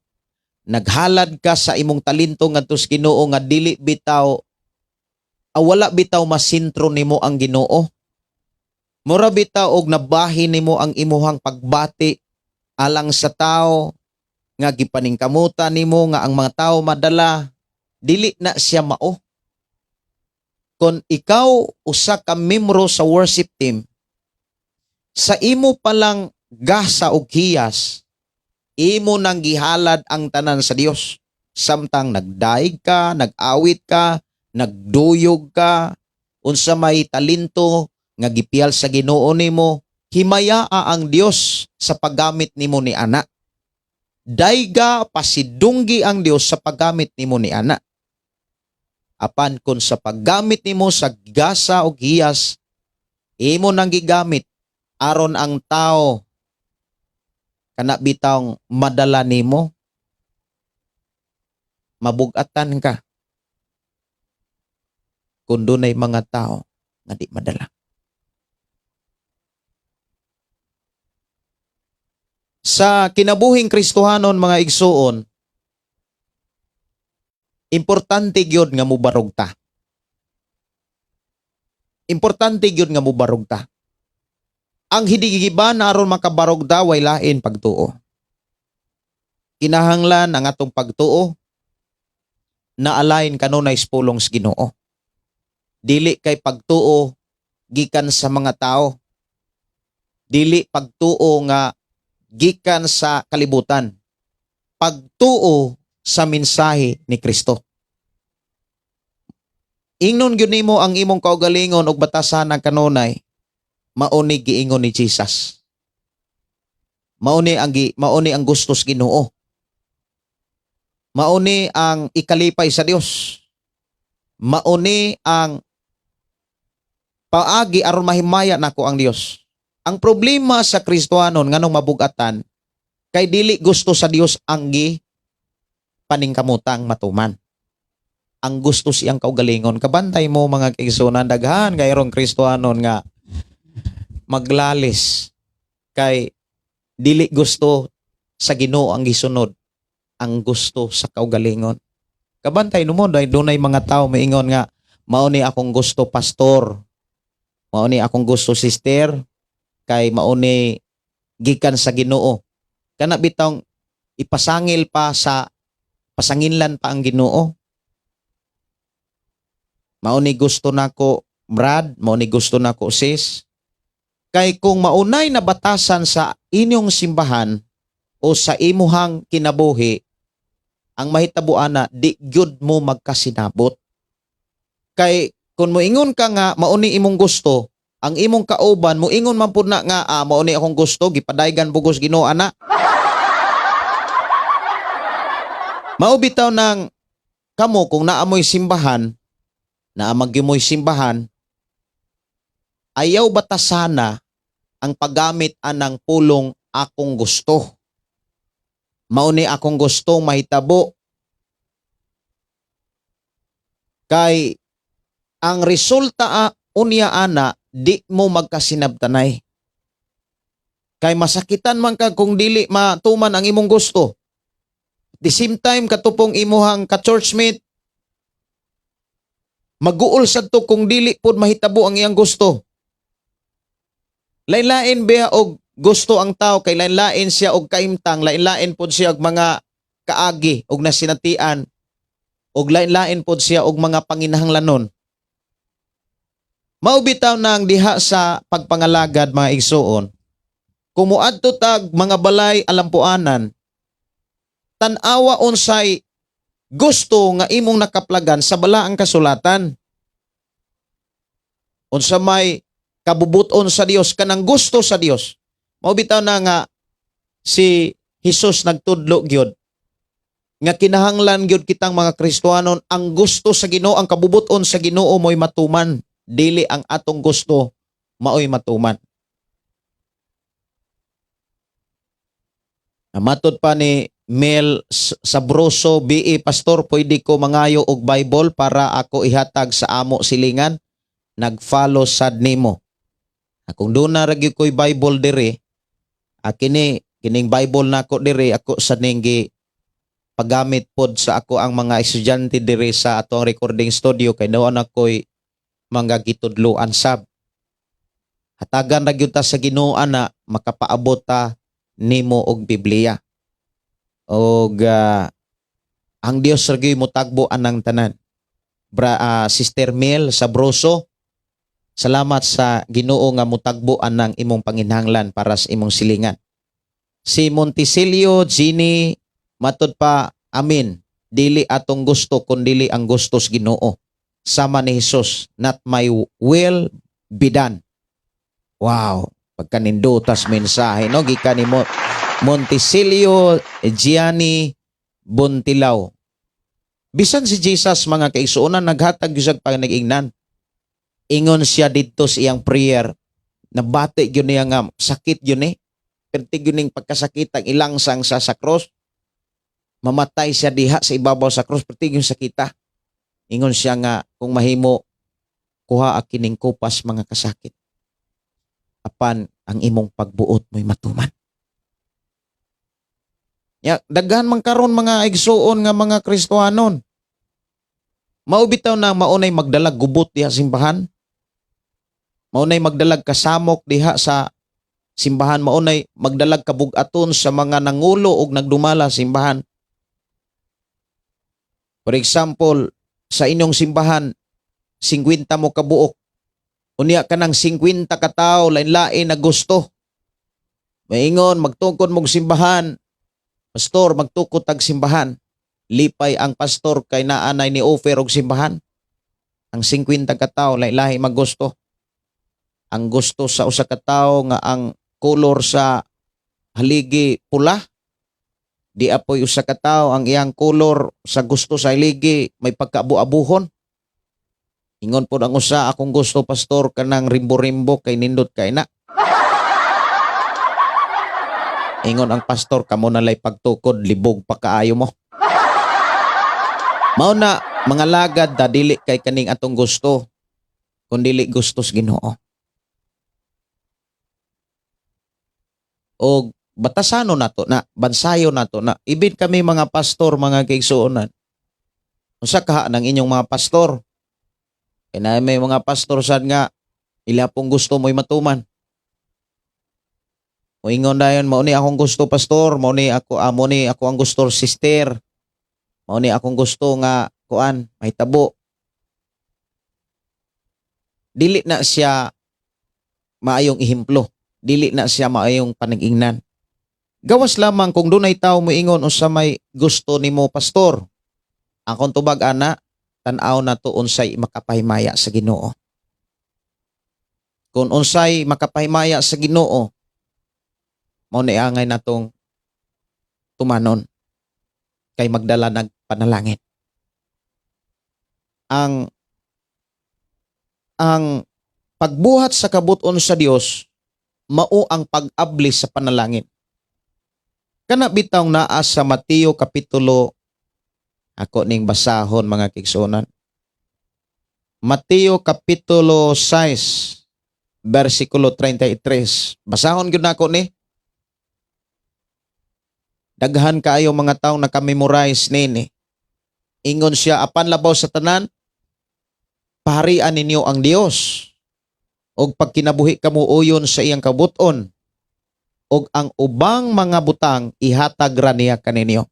naghalad ka sa imong talento ngadto sa Ginoo nga dili bitaw wala bitaw masintro nimo ang Ginoo. Mura bitaw og nabahin nimo ang imuhang pagbati alang sa tao nga gipaningkamutan nimo nga ang mga tao madala, dili na siya mao. Kung ikaw usa ka membro sa worship team, sa imo palang gasa og hiyas, imo nang gihalad ang tanan sa Dios. Samtang nagdaig ka, nag-awit ka, nagduyog ka, unsa may talento nga gipiyal sa Ginoo nimo, himayaa ang Dios sa paggamit nimo ni ana. Dayga, pasidunggi ang Dios sa paggamit nimo ni ana. Apan kung sa paggamit nimo sa gasa o hiyas, imo nang gigamit aron ang tao kana bitawng madala nimo, mabugatan ka kung dunay mga tao nga di madala. Sa kinabuhing Kristohanon, mga igsuon, importante gyud nga mubarog ta. Importante gyud nga mubarog ta. Ang hidigiban aron makabarog ta way lain pagtuo. Kinahanglan ang atong pagtuo na align kanunay sa pulong sa Ginoo. Dili kay pagtuo gikan sa mga tao. Dili pagtuo nga gikan sa kalibutan. Pagtuo sa mensahe ni Kristo. Ingnon gyud nimo ang imong kaugalingon og batasan ang kanunay, mao ni giingon ni Jesus. Mao ni ang gusto sa Ginoo. Mao ni ang ikalipay sa Dios. Mao ni ang paagi aron mahimaya nako ang Dios. Ang problema sa Kristohanon, nganong mabugatan, kay dili gusto sa Dios ang gi paningkamutang matuman. Ang gusto siyang kaugalingon. Kabantay mo, mga kaigsunan, daghan kayrong Kristohanon nga maglalis kay dili gusto sa Ginoo ang gisunod, ang gusto sa kaugalingon. Kabantay no mo dahil dunay mga tao maingon nga, "Mao ni akong gusto, pastor. Mao ni akong gusto, sister, kay mao ni gikan sa Ginoo." Kana bitawng ipasangil pa sa pasanginlan pa ang Ginoo. "Mao ni gusto nako, brad, mao ni gusto nako, sis." Kay kung maunay na batasan sa inyong simbahan o sa imuhang kinabuhi, ang mahitabo ana, di gyud mo magkasinabot. Kay kung moingon ka nga mao ni imong gusto, ang imong kauban moingon man pud na nga, "Ah, mao ni akong gusto, gipadaygan bugos Ginoo ana." Mao bitaw nang kamo kung naa mo'y simbahan, naa magyud mo'y simbahan, ayaw batasana ang paggamit anang pulong "akong gusto. Mao ni akong gustong mahitabo." Kay ang resulta unya ana, di mo magkasinabtanay. Kay masakitan man ka kung dili matuman ang imong gusto. The same time, katupong imuhang ka-churchmate, maguol sad to kung dili pod mahitabo ang iyang gusto. Lain-lain biya og gusto ang tao kay lain-lain siya og kaimtang, lain-lain pod siya og mga kaagi og nasinatian og lain-lain pod siya og mga panginahanglanon. Mao bitaw nang diha sa pagpangalagad, mga igsuon, kung moadto tag mga balay alampuanan, tan-awa unsay gusto nga imong nakaplagan sa balaang kasulatan. Unsa may kabubuton sa Dios, kanang gusto sa Dios. Mao bitaw na nga si Jesus nagtudlo gyud nga kinahanglan gyud kitang mga Kristohanon, ang gusto sa Ginoo, ang kabubuton sa Ginoo mo'y matuman, dili ang atong gusto maoy matuman. Matod pa ni Mel Sabroso BE, "Pastor, pwede ko mangayo og Bible para ako ihatag sa amo silingan? Nag-follow sad nimo." Kung doon na ra gyud ko'y Bible diri, kini kining Bible nako diri, ako sa ning gi paggamit pod sa ako ang mga estudyante diri sa atong recording studio kay doon ako'y mga gitudloan sab. Hatagan ra gyud ta sa Ginoo na makapaabot ta nimo og Biblia. Og ang Dios ra gyud motagbo anang tanan. Sister Mel Sabroso, salamat sa Ginoo nga motagbo anang imong panginahanglan para sa imong silingan. Si Monticelio Genie, matod pa, "Amin. Dili atong gusto kun dili ang gusto sa Ginoo. Sama ni Jesus, not my will be done." Wow, pagkanindutas mensahe, no, gikan ni Monticelio Gianni Bontilao. Bisan si Jesus, mga kaigsuonan, naghatag gyud siya panag-ingnan. Ingon siya didto sa iyang prayer, nabati gyud niya nga sakit gyud ni. Perti gyud ning pagkasakit ang ilangsang sa cross. Mamatay siya diha sa ibabaw sa cross, perti gyud sakita. Ingon siya nga, "Kung mahimo, kuha kining kupas mga kasakit. Apan ang imong pagbuot mo'y matuman." Ya, daghan man karon, mga igsuon, nga mga Kristohanon. Mao bitaw na maunay magdalag gubot diha sa simbahan. Maunay magdalag kasamok diha sa simbahan, maunay magdalag kabugaton sa mga nangulo og nagdumala sa simbahan. For example, sa inyong simbahan, 50 mo kabuok. Unya ka ng 50 ka tawo, lain-lain na gusto. Maingon, magtukod mog simbahan. Pastor, magtukod tag simbahan. Lipay ang pastor kay naanay ni offer og simbahan. Ang 50 ka tawo, lahi-lahi maggusto. Ang gusto sa usa ka tawo nga ang kolor sa haligi pula. Di apoy usa ka tawo ang iyang kolor sa gusto sa haligi may pagkaabu-abuhon. Ingon pod ang usa, akong gusto, pastor, kanang rimbo-rimbo kay nindot kay na. Ingon ang pastor, kamo na lay pagtukod, libog pa kaayo mo. Mao na mga lagad da, dili kay kaning atong gusto kun dili gusto sa Ginoo. Og batasano nato na, bansayo nato na. Ibig kami mga pastor, mga kaigsuonan. Unsa kaha ng inyong mga pastor? Kaya na may mga pastor sad nga ila pong gusto mo'y matuman. Moingon dayon, mao ni akong gusto, pastor, mao ni ako, mao ni ako ang gusto, sister. Mao ni akong gusto nga kuan mahitabo. Dili na siya maayong ehemplo. Dili na siya maayong panag-ingnan. Gawas lamang kung dunay tawo moingon, unsa may gusto nimo, pastor? Akong tubag ana, tan-aw na to unsay makapahimaya sa Ginoo. Kung unsay makapahimaya sa Ginoo, mao ni angay natong tumanon kay magdala nag panalangin. Ang pagbuhat sa kabuton sa Dios mao ang pag-abli sa panalangin. Kana bitaw naa sa Mateo kapitulo, ako ning basahon, mga kigsuonan. Mateo kapitulo 6 versikulo 33. Basahon gyud nako ni. Daghan kaayo mga tawo naka-memorize nini. Ingon siya, apan labaw sa tanan, paharian ninyo ang Dios og pagkinabuhi kamo uyon sa iyang kabuton, og ang ubang mga butang ihatag ra niya kaninyo.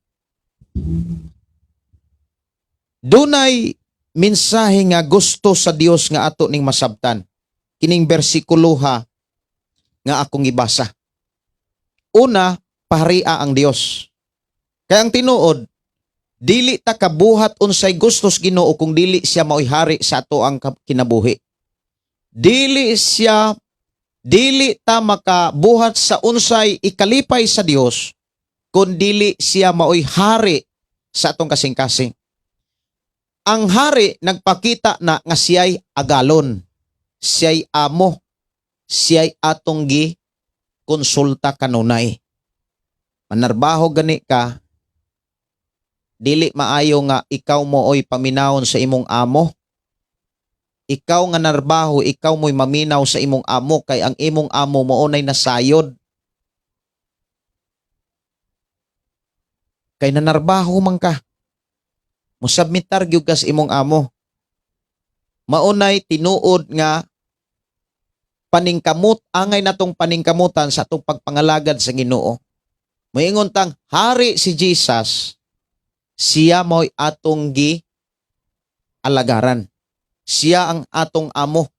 Dunay mensahe nga gusto sa Dios nga ato ning masabtan. Kining bersikulo ha nga akong ibasa. Una, paharia ang Dios. Kaya ang tinuod, dili ta kabuhat unsay gustos Ginoo kung dili siya mao'y hari sa ato ang kinabuhi. Dili ta makabuhat sa unsay ikalipay sa Dios kung dili siya mao'y hari sa atong kasing-kasing. Ang hari nagpakita na nga siya'y agalon, siya'y amo, siya'y atong gi konsulta kanunay. Manarbaho gani ka, dili maayo nga ikaw mo oy paminawon sa imong amo. Ikaw nga narbaho, ikaw mo'y maminaw sa imong amo kay ang imong amo mao nay nasayod. Kay nanarbaho man ka, musubmitar gyud ka sa imong amo. Maunay tinuod nga paningkamot, angay natong paningkamutan sa atong pagpangalagad sa Ginoo. Moingon tang hari si Jesus, siya mo'y atong gi alagaran. Siya ang atong amo.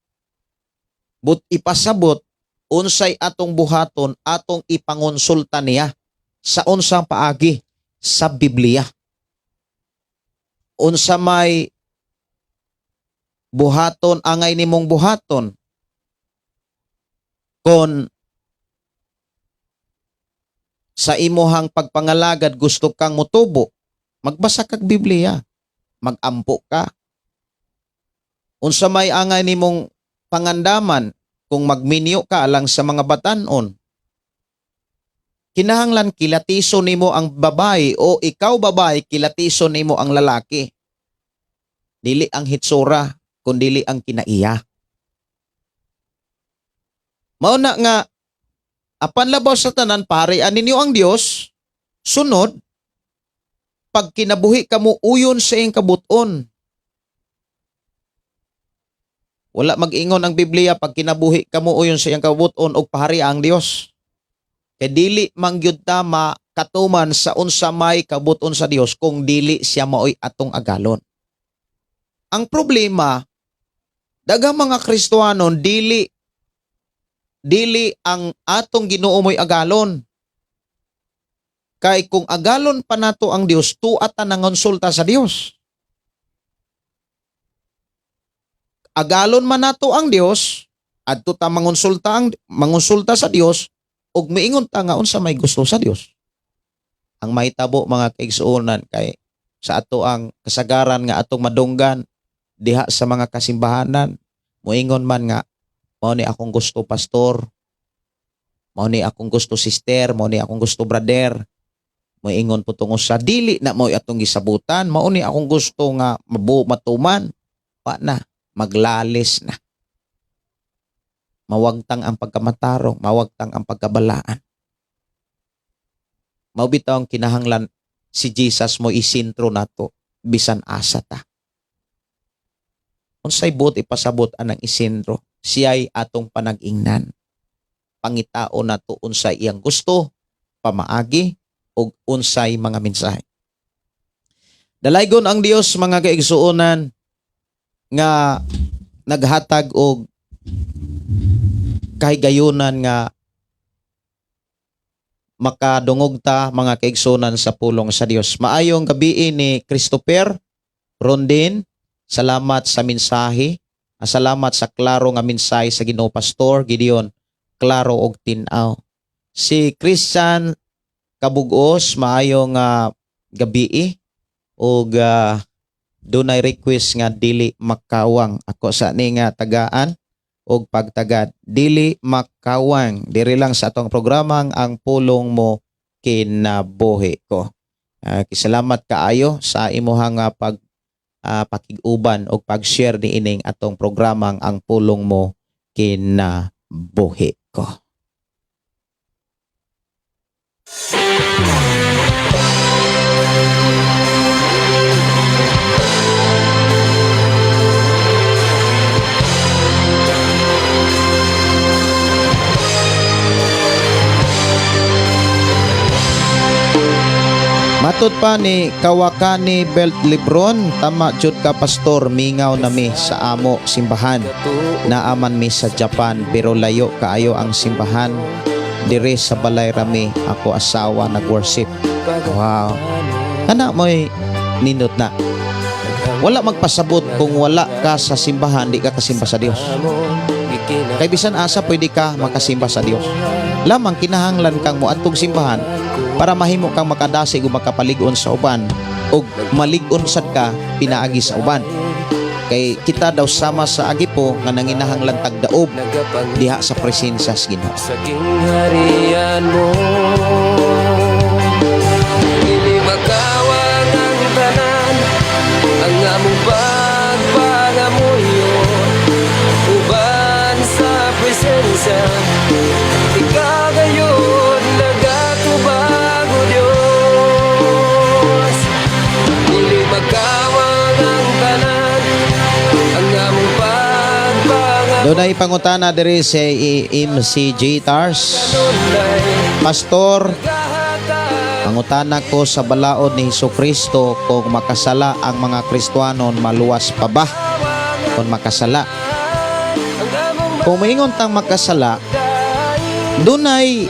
But ipasabot unsay atong buhaton, atong ipangonsulta niya sa unsang paagi? Sa Biblia. Unsa may buhaton angay nimong buhaton kon sa imuhang pagpangalagad gusto kang mutubo, magbasa kag Biblia, magampo ka. Unsa may angay nimong pangandaman kung magminyo ka alang sa mga batanon, kinahanglan kilatiso nimo ang babae o ikaw babae, kilatiso nimo ang lalaki. Dili ang hitsura, kundili ang kinaiya. Mao na nga apan labaw sa tanan, parian ninyo ang Dios. Sunod, pag kinabuhi kamo uyon sa iyang kabuton. Wala mag-ingon ang Biblia pag kinabuhi kamo uyon sa iyang kabuton og pahari ang Dios. Kay dili man gyud ta makatuman sa unsa may kabuton sa Dios kung dili siya maoy atong agalon. Ang problema, daghang mga Kristohanon dili Dili ang atong Ginoo mo'y agalon. Kay kung agalon pa nato ang Dios, tuwa ta nangonsulta sa Dios. Agalon man nato ang Dios, adto ta mangonsulta sa Dios ug miingon ta nga unsa may gusto sa Dios. Ang mahitabo, mga kaigsuonan, kay sa ato ang kasagaran nga atong madunggan diha sa mga kasimbahanan, moingon man nga, "Mao ni akong gusto, pastor, mao ni akong gusto, sister, mao ni akong gusto, brother." Moingon po tungo sa dili na mao atong gisabutan, "Mao ni akong gusto nga mabu matuman." Wa na maglalis na, mawagtang ang pagkamatarong, mawagtang ang pagkabalaan. Mao bitaw ang kinahanglan si Jesus mo isentro nato bisan asa ta. Unsay buot ipasabot anang isentro? Siya'y atong panag-ingnan. Pangitao nato unsay iyang gusto, pamaagi ug unsay mga mensahe. Dalaygon ang Dios, mga kaigsuonan, nga naghatag og kahigayunan nga makadungog ta, mga kaigsuonan, sa pulong sa Dios. Maayong gabi ni Christopher Rondin. Salamat sa mensahe. Salamat sa klaro nga mensahe sa Ginoo, Pastor Gideon. Klaro og tin-aw. Si Christian Kabugos, maayong gabi ug dunay request nga "Dili Makawang". Ako sa ni nga tagaan og pagtagad. "Dili Makawang" diri lang sa atong programang Ang Pulong Mo Kinabuhi Ko. Kisalamat kaayo sa imuhang pag pakig-uban og pag-share niining atong programang Ang Pulong Mo Kinabuhi Ko. Matod pa ni Kawakani Belt Lebron, "Tama jud ka, pastor, mingaw na mi sa amo simbahan. Naaman mi sa Japan pero layo kaayo ang simbahan. Dire sa balay rami ako asawa nag-worship." Wow. Kana mo'y nindot na. Wala magpasabot kung wala ka sa simbahan, di ka kasimba sa Dios. Kay bisan asa pwede ka makasimba sa Dios. Lamang kinahanglan kang moadtong simbahan para mahimo kang makadasig o makapalig-on sa uban ug malig-on sad ka pinaagi sa uban. Kay kita daw sama sa agipo nga nanginahanglan tagdaob diha sa presensya sa Ginoo. Sa gingharian mo. Dili makawang ang tanan, ang among pagpangamuyo uban sa presensya. Ikaw gayon nagatubag, O Diyos. Dili makawang ang tanan, ang among pagpangamuyo. Dunay pangutana diri sa MCG Tars. "Pastor, pangutana ko, sa balaod ni Hesus Kristo, kung makasala ang mga Kristuanon, maluwas pa ba? Kung makasala." Kung maingon tang makasala, dunay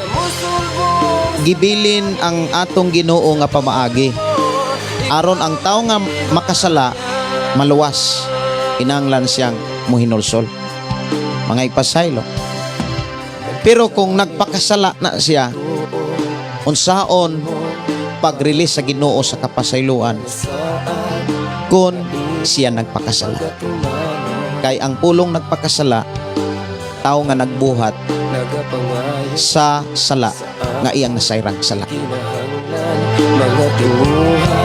gibilin ang atong Ginoo nga pamaagi. Aron ang tao nga makasala maluwas, kinahanglan siyang muhinulsol. Mga ipasaylo. Pero kung nagpakasala na siya, unsaon pag-release sa Ginoo sa kapasayloan kung siya nagpakasala? Kay ang pulong nagpakasala, tao nga nagbuhat sa sala nga iyang nasayrang sala. Kinahanglan mga tinguha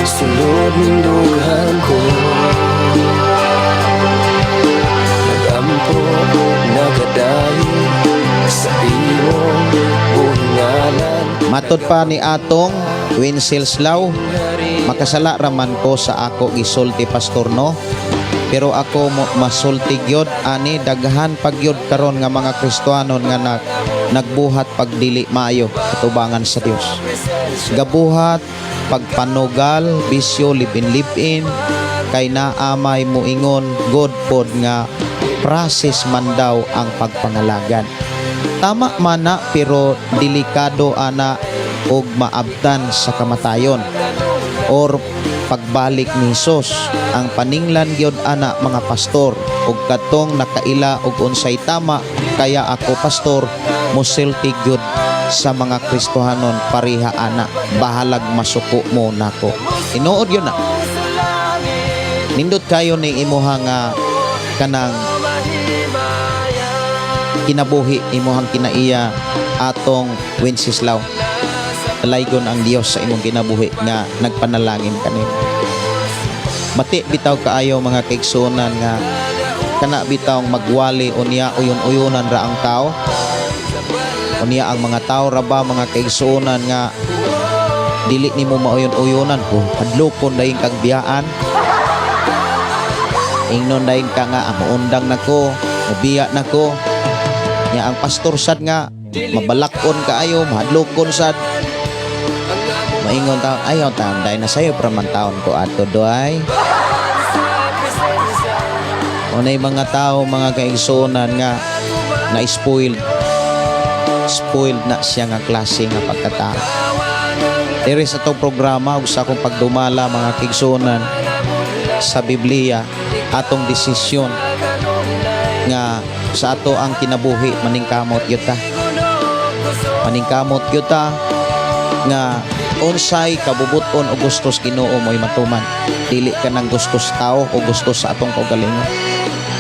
sulod ning dughan ko. Nagampo, nagadayon sa imong buhingalan. Matod pa ni atong Wenceslao, "Makasala raman ko sa ako gisulti, pastor, no? Pero ako mo masulti gyud ani, daghan pagyud karon nga mga Kristohanon nga nagbuhat pag dili maayo katubangan sa Dios. Gabuhat pagpanugal, bisyo, live-in, kay naamay muingon god pod nga process man daw ang pagpangalagan." Tama man na, pero delikado ana og maabtan sa kamatayon or pagbalik ni Hesus. Ang paninglan gyud ana mga pastor ug katong nakaila og unsay tama. Kaya ako pastor, mosulti gyud sa mga Kristohanon pareha ana, bahalag masuko mo nako. Tinuod yun na. Nindot kayo ni imuha nga kanang kinabuhi, imuhang kinaiya, atong Wenceslao. Dalaygon ang Dios sa imong kinabuhi nga nagpanalangin kanimo. Bati bitaw kaayo, mga kaigsuonan, nga kana bitaw magwali unya uyon-uyonan ra ang tao. Unya ang mga tao ra ba, mga kaigsuonan, nga dili nimo mauyon-uyonan ko, hadlokon dayon kag biyaan. Ingnon dayon ka nga, "Ah, muundang nako, mubiya nako." Nya ang pastor sad nga mabalakon kaayo, mahadlokon sad. Maingon ta, "Ayaw taon dahil na sayo pra man taon ko ato doay." Unay mga tao, mga kaigsuonan, nga na spoiled. Spoiled na siya nga klase nga pagkatao. Diri sa itong programa ug sa akong pagdumala, mga kaigsuonan, sa Biblia, atong desisyon nga sa ato ang kinabuhi, maningkamot gyud ta. Maningkamot gyud ta nga unsay kabubuton o gusto sa Ginoo mo'y matuman. Dili ka nang gusto sa tao o gusto sa atong kaugalingon.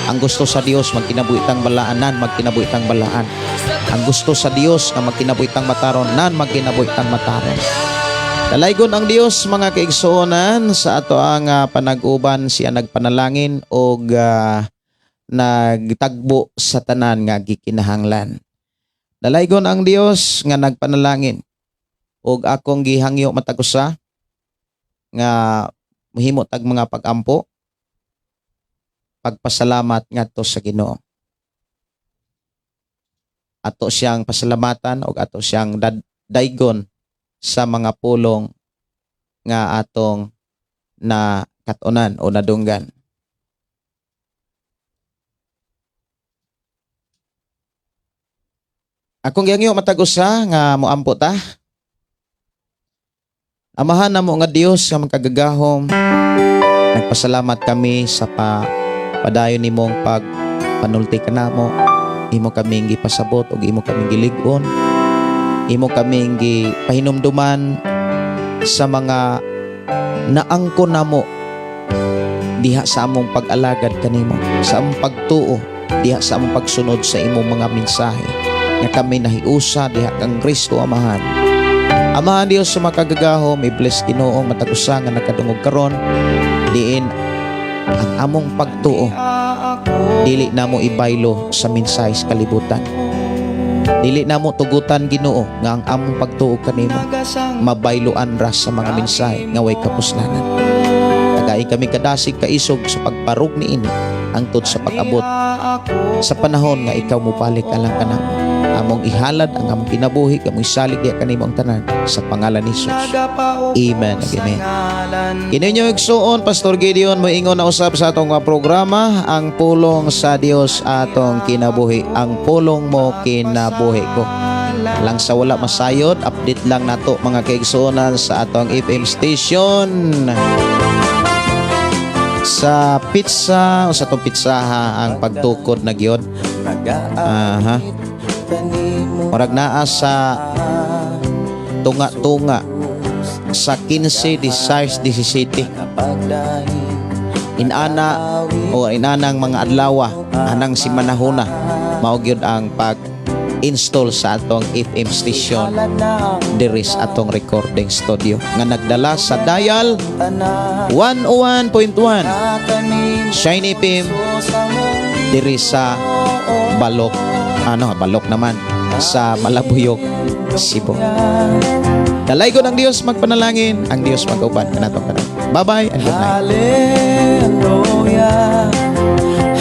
Ang gusto sa Dios, magkinabuhi tang balaanan, magkinabuhi tang balaan. Ang gusto sa Dios nga magkinabuhi tang mataron, nan magkinabuhi tang mataron. Dalaygon ang Dios, mga kaigsuonan, sa ato ang panag-uban. Siya nagpanalangin og nagtagbo sa tanan nga gikinahanglan. Dalaygon ang Dios nga nagpanalangin og akong gihangyo matag usa nga mahimo tag mga pag-ampo, pagpasalamat ngadto sa Ginoo. Ato siyang pasalamatan og ato siyang daygon sa mga pulong nga atong na katunan o nadunggan. Akong gihangyo matag usa nga moampo ta. Amahan namo nga Dios nga makagagahom, nagpasalamat kami sa padayon nimong pagpanulti kanamo. Imo kaming gipasabot ug imo kaming gilig-on. Imo kaming gipahinumduman sa mga naangkon namo diha sa among pag-alagad kanimo, sa among pagtuo diha sa among pagsunod sa imong mga mensahe nga kami nahiusa diha kang Kristo, Amahan. Amahan Dios sa makagagahom, i-bless, Ginoo, matag usa nga nakadungog karon diin ang among pagtuo dili namo ibaylo sa mensahe sa kalibutan. Dili namo tugutan, Ginoo, nga ang among pagtuo kanimo mabayloan ra sa mga mensahe nga way kapuslanan. Tagai kami kadasig kaisog sa pagbarog niini hangtod sa pag-abot sa panahon nga ikaw mobalik alang kanamo. Among ihalad ang among kinabuhi, among isalig diha kanimo ang tanan sa pangalan ni Jesus. Amen ug amen. Kini inyong igsuon, Pastor Gideon, moingon na usab sa atong programa, Ang Pulong sa Dios atong kinabuhi. Ang pulong mo, kinabuhi ko. Lang sa wala masayod, update lang nato, mga kaigsuonan, sa atong FM station. Sa pizza o sa atong pizzaha ang pagtukod na gyud. Aha. Murag naa sa tunga-tunga sa 15, 16, 17. Inana o inanang mga adlawa anang si Manahuna mao gyud ang pag install sa atong FM station diri sa atong recording studio nga nagdala sa dial 101.1 Shiny FM diri sa Balok, ano, Balok naman, sa Malabuyok, Cebu. Dalaygon ang Dios, magpanalangin, ang Dios mag-uban kanatong tanan. Bye-bye and good night. Hallelujah,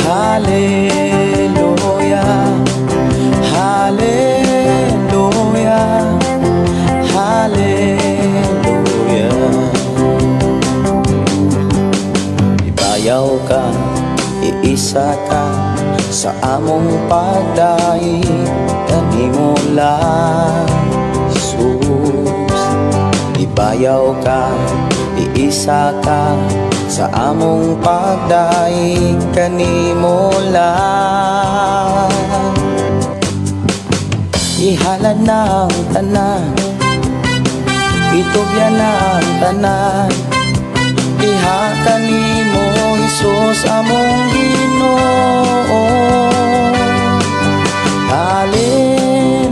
Hallelujah, Hallelujah, Hallelujah. Ibayaw ka, iisa ka sa among pagdaig kanimo. lang, Jesus. Ibayaw ka, iisa ka sa among pagdaig kanimo lang. Ihalad na ang tanan, itugyan na ang tanan, diha kanimo, Hesus, among Ginoo. Hallelujah,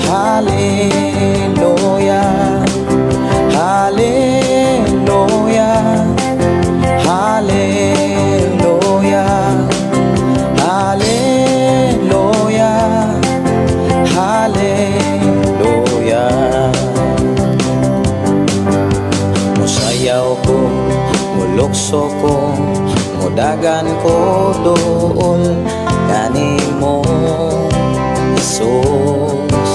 Hallelujah, Hallelujah, Hallelujah, Hallelujah, Hallelujah. Musayaw ko, mulukso ko, mudagan ko duol kanimo, Jesus.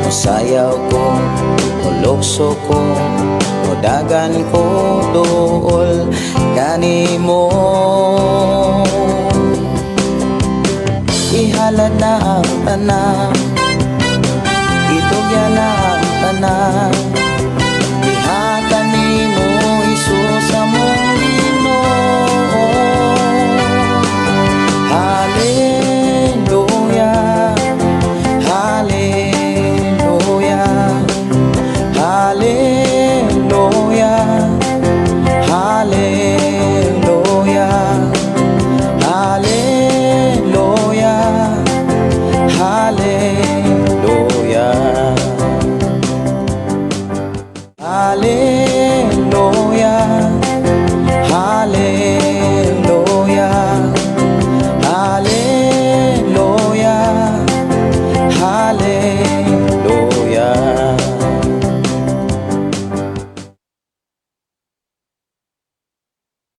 Musayaw ko, mulukso ko, mudagan ko duol kanimo. Ihalad na ang tanan, itugyan na ang tanan.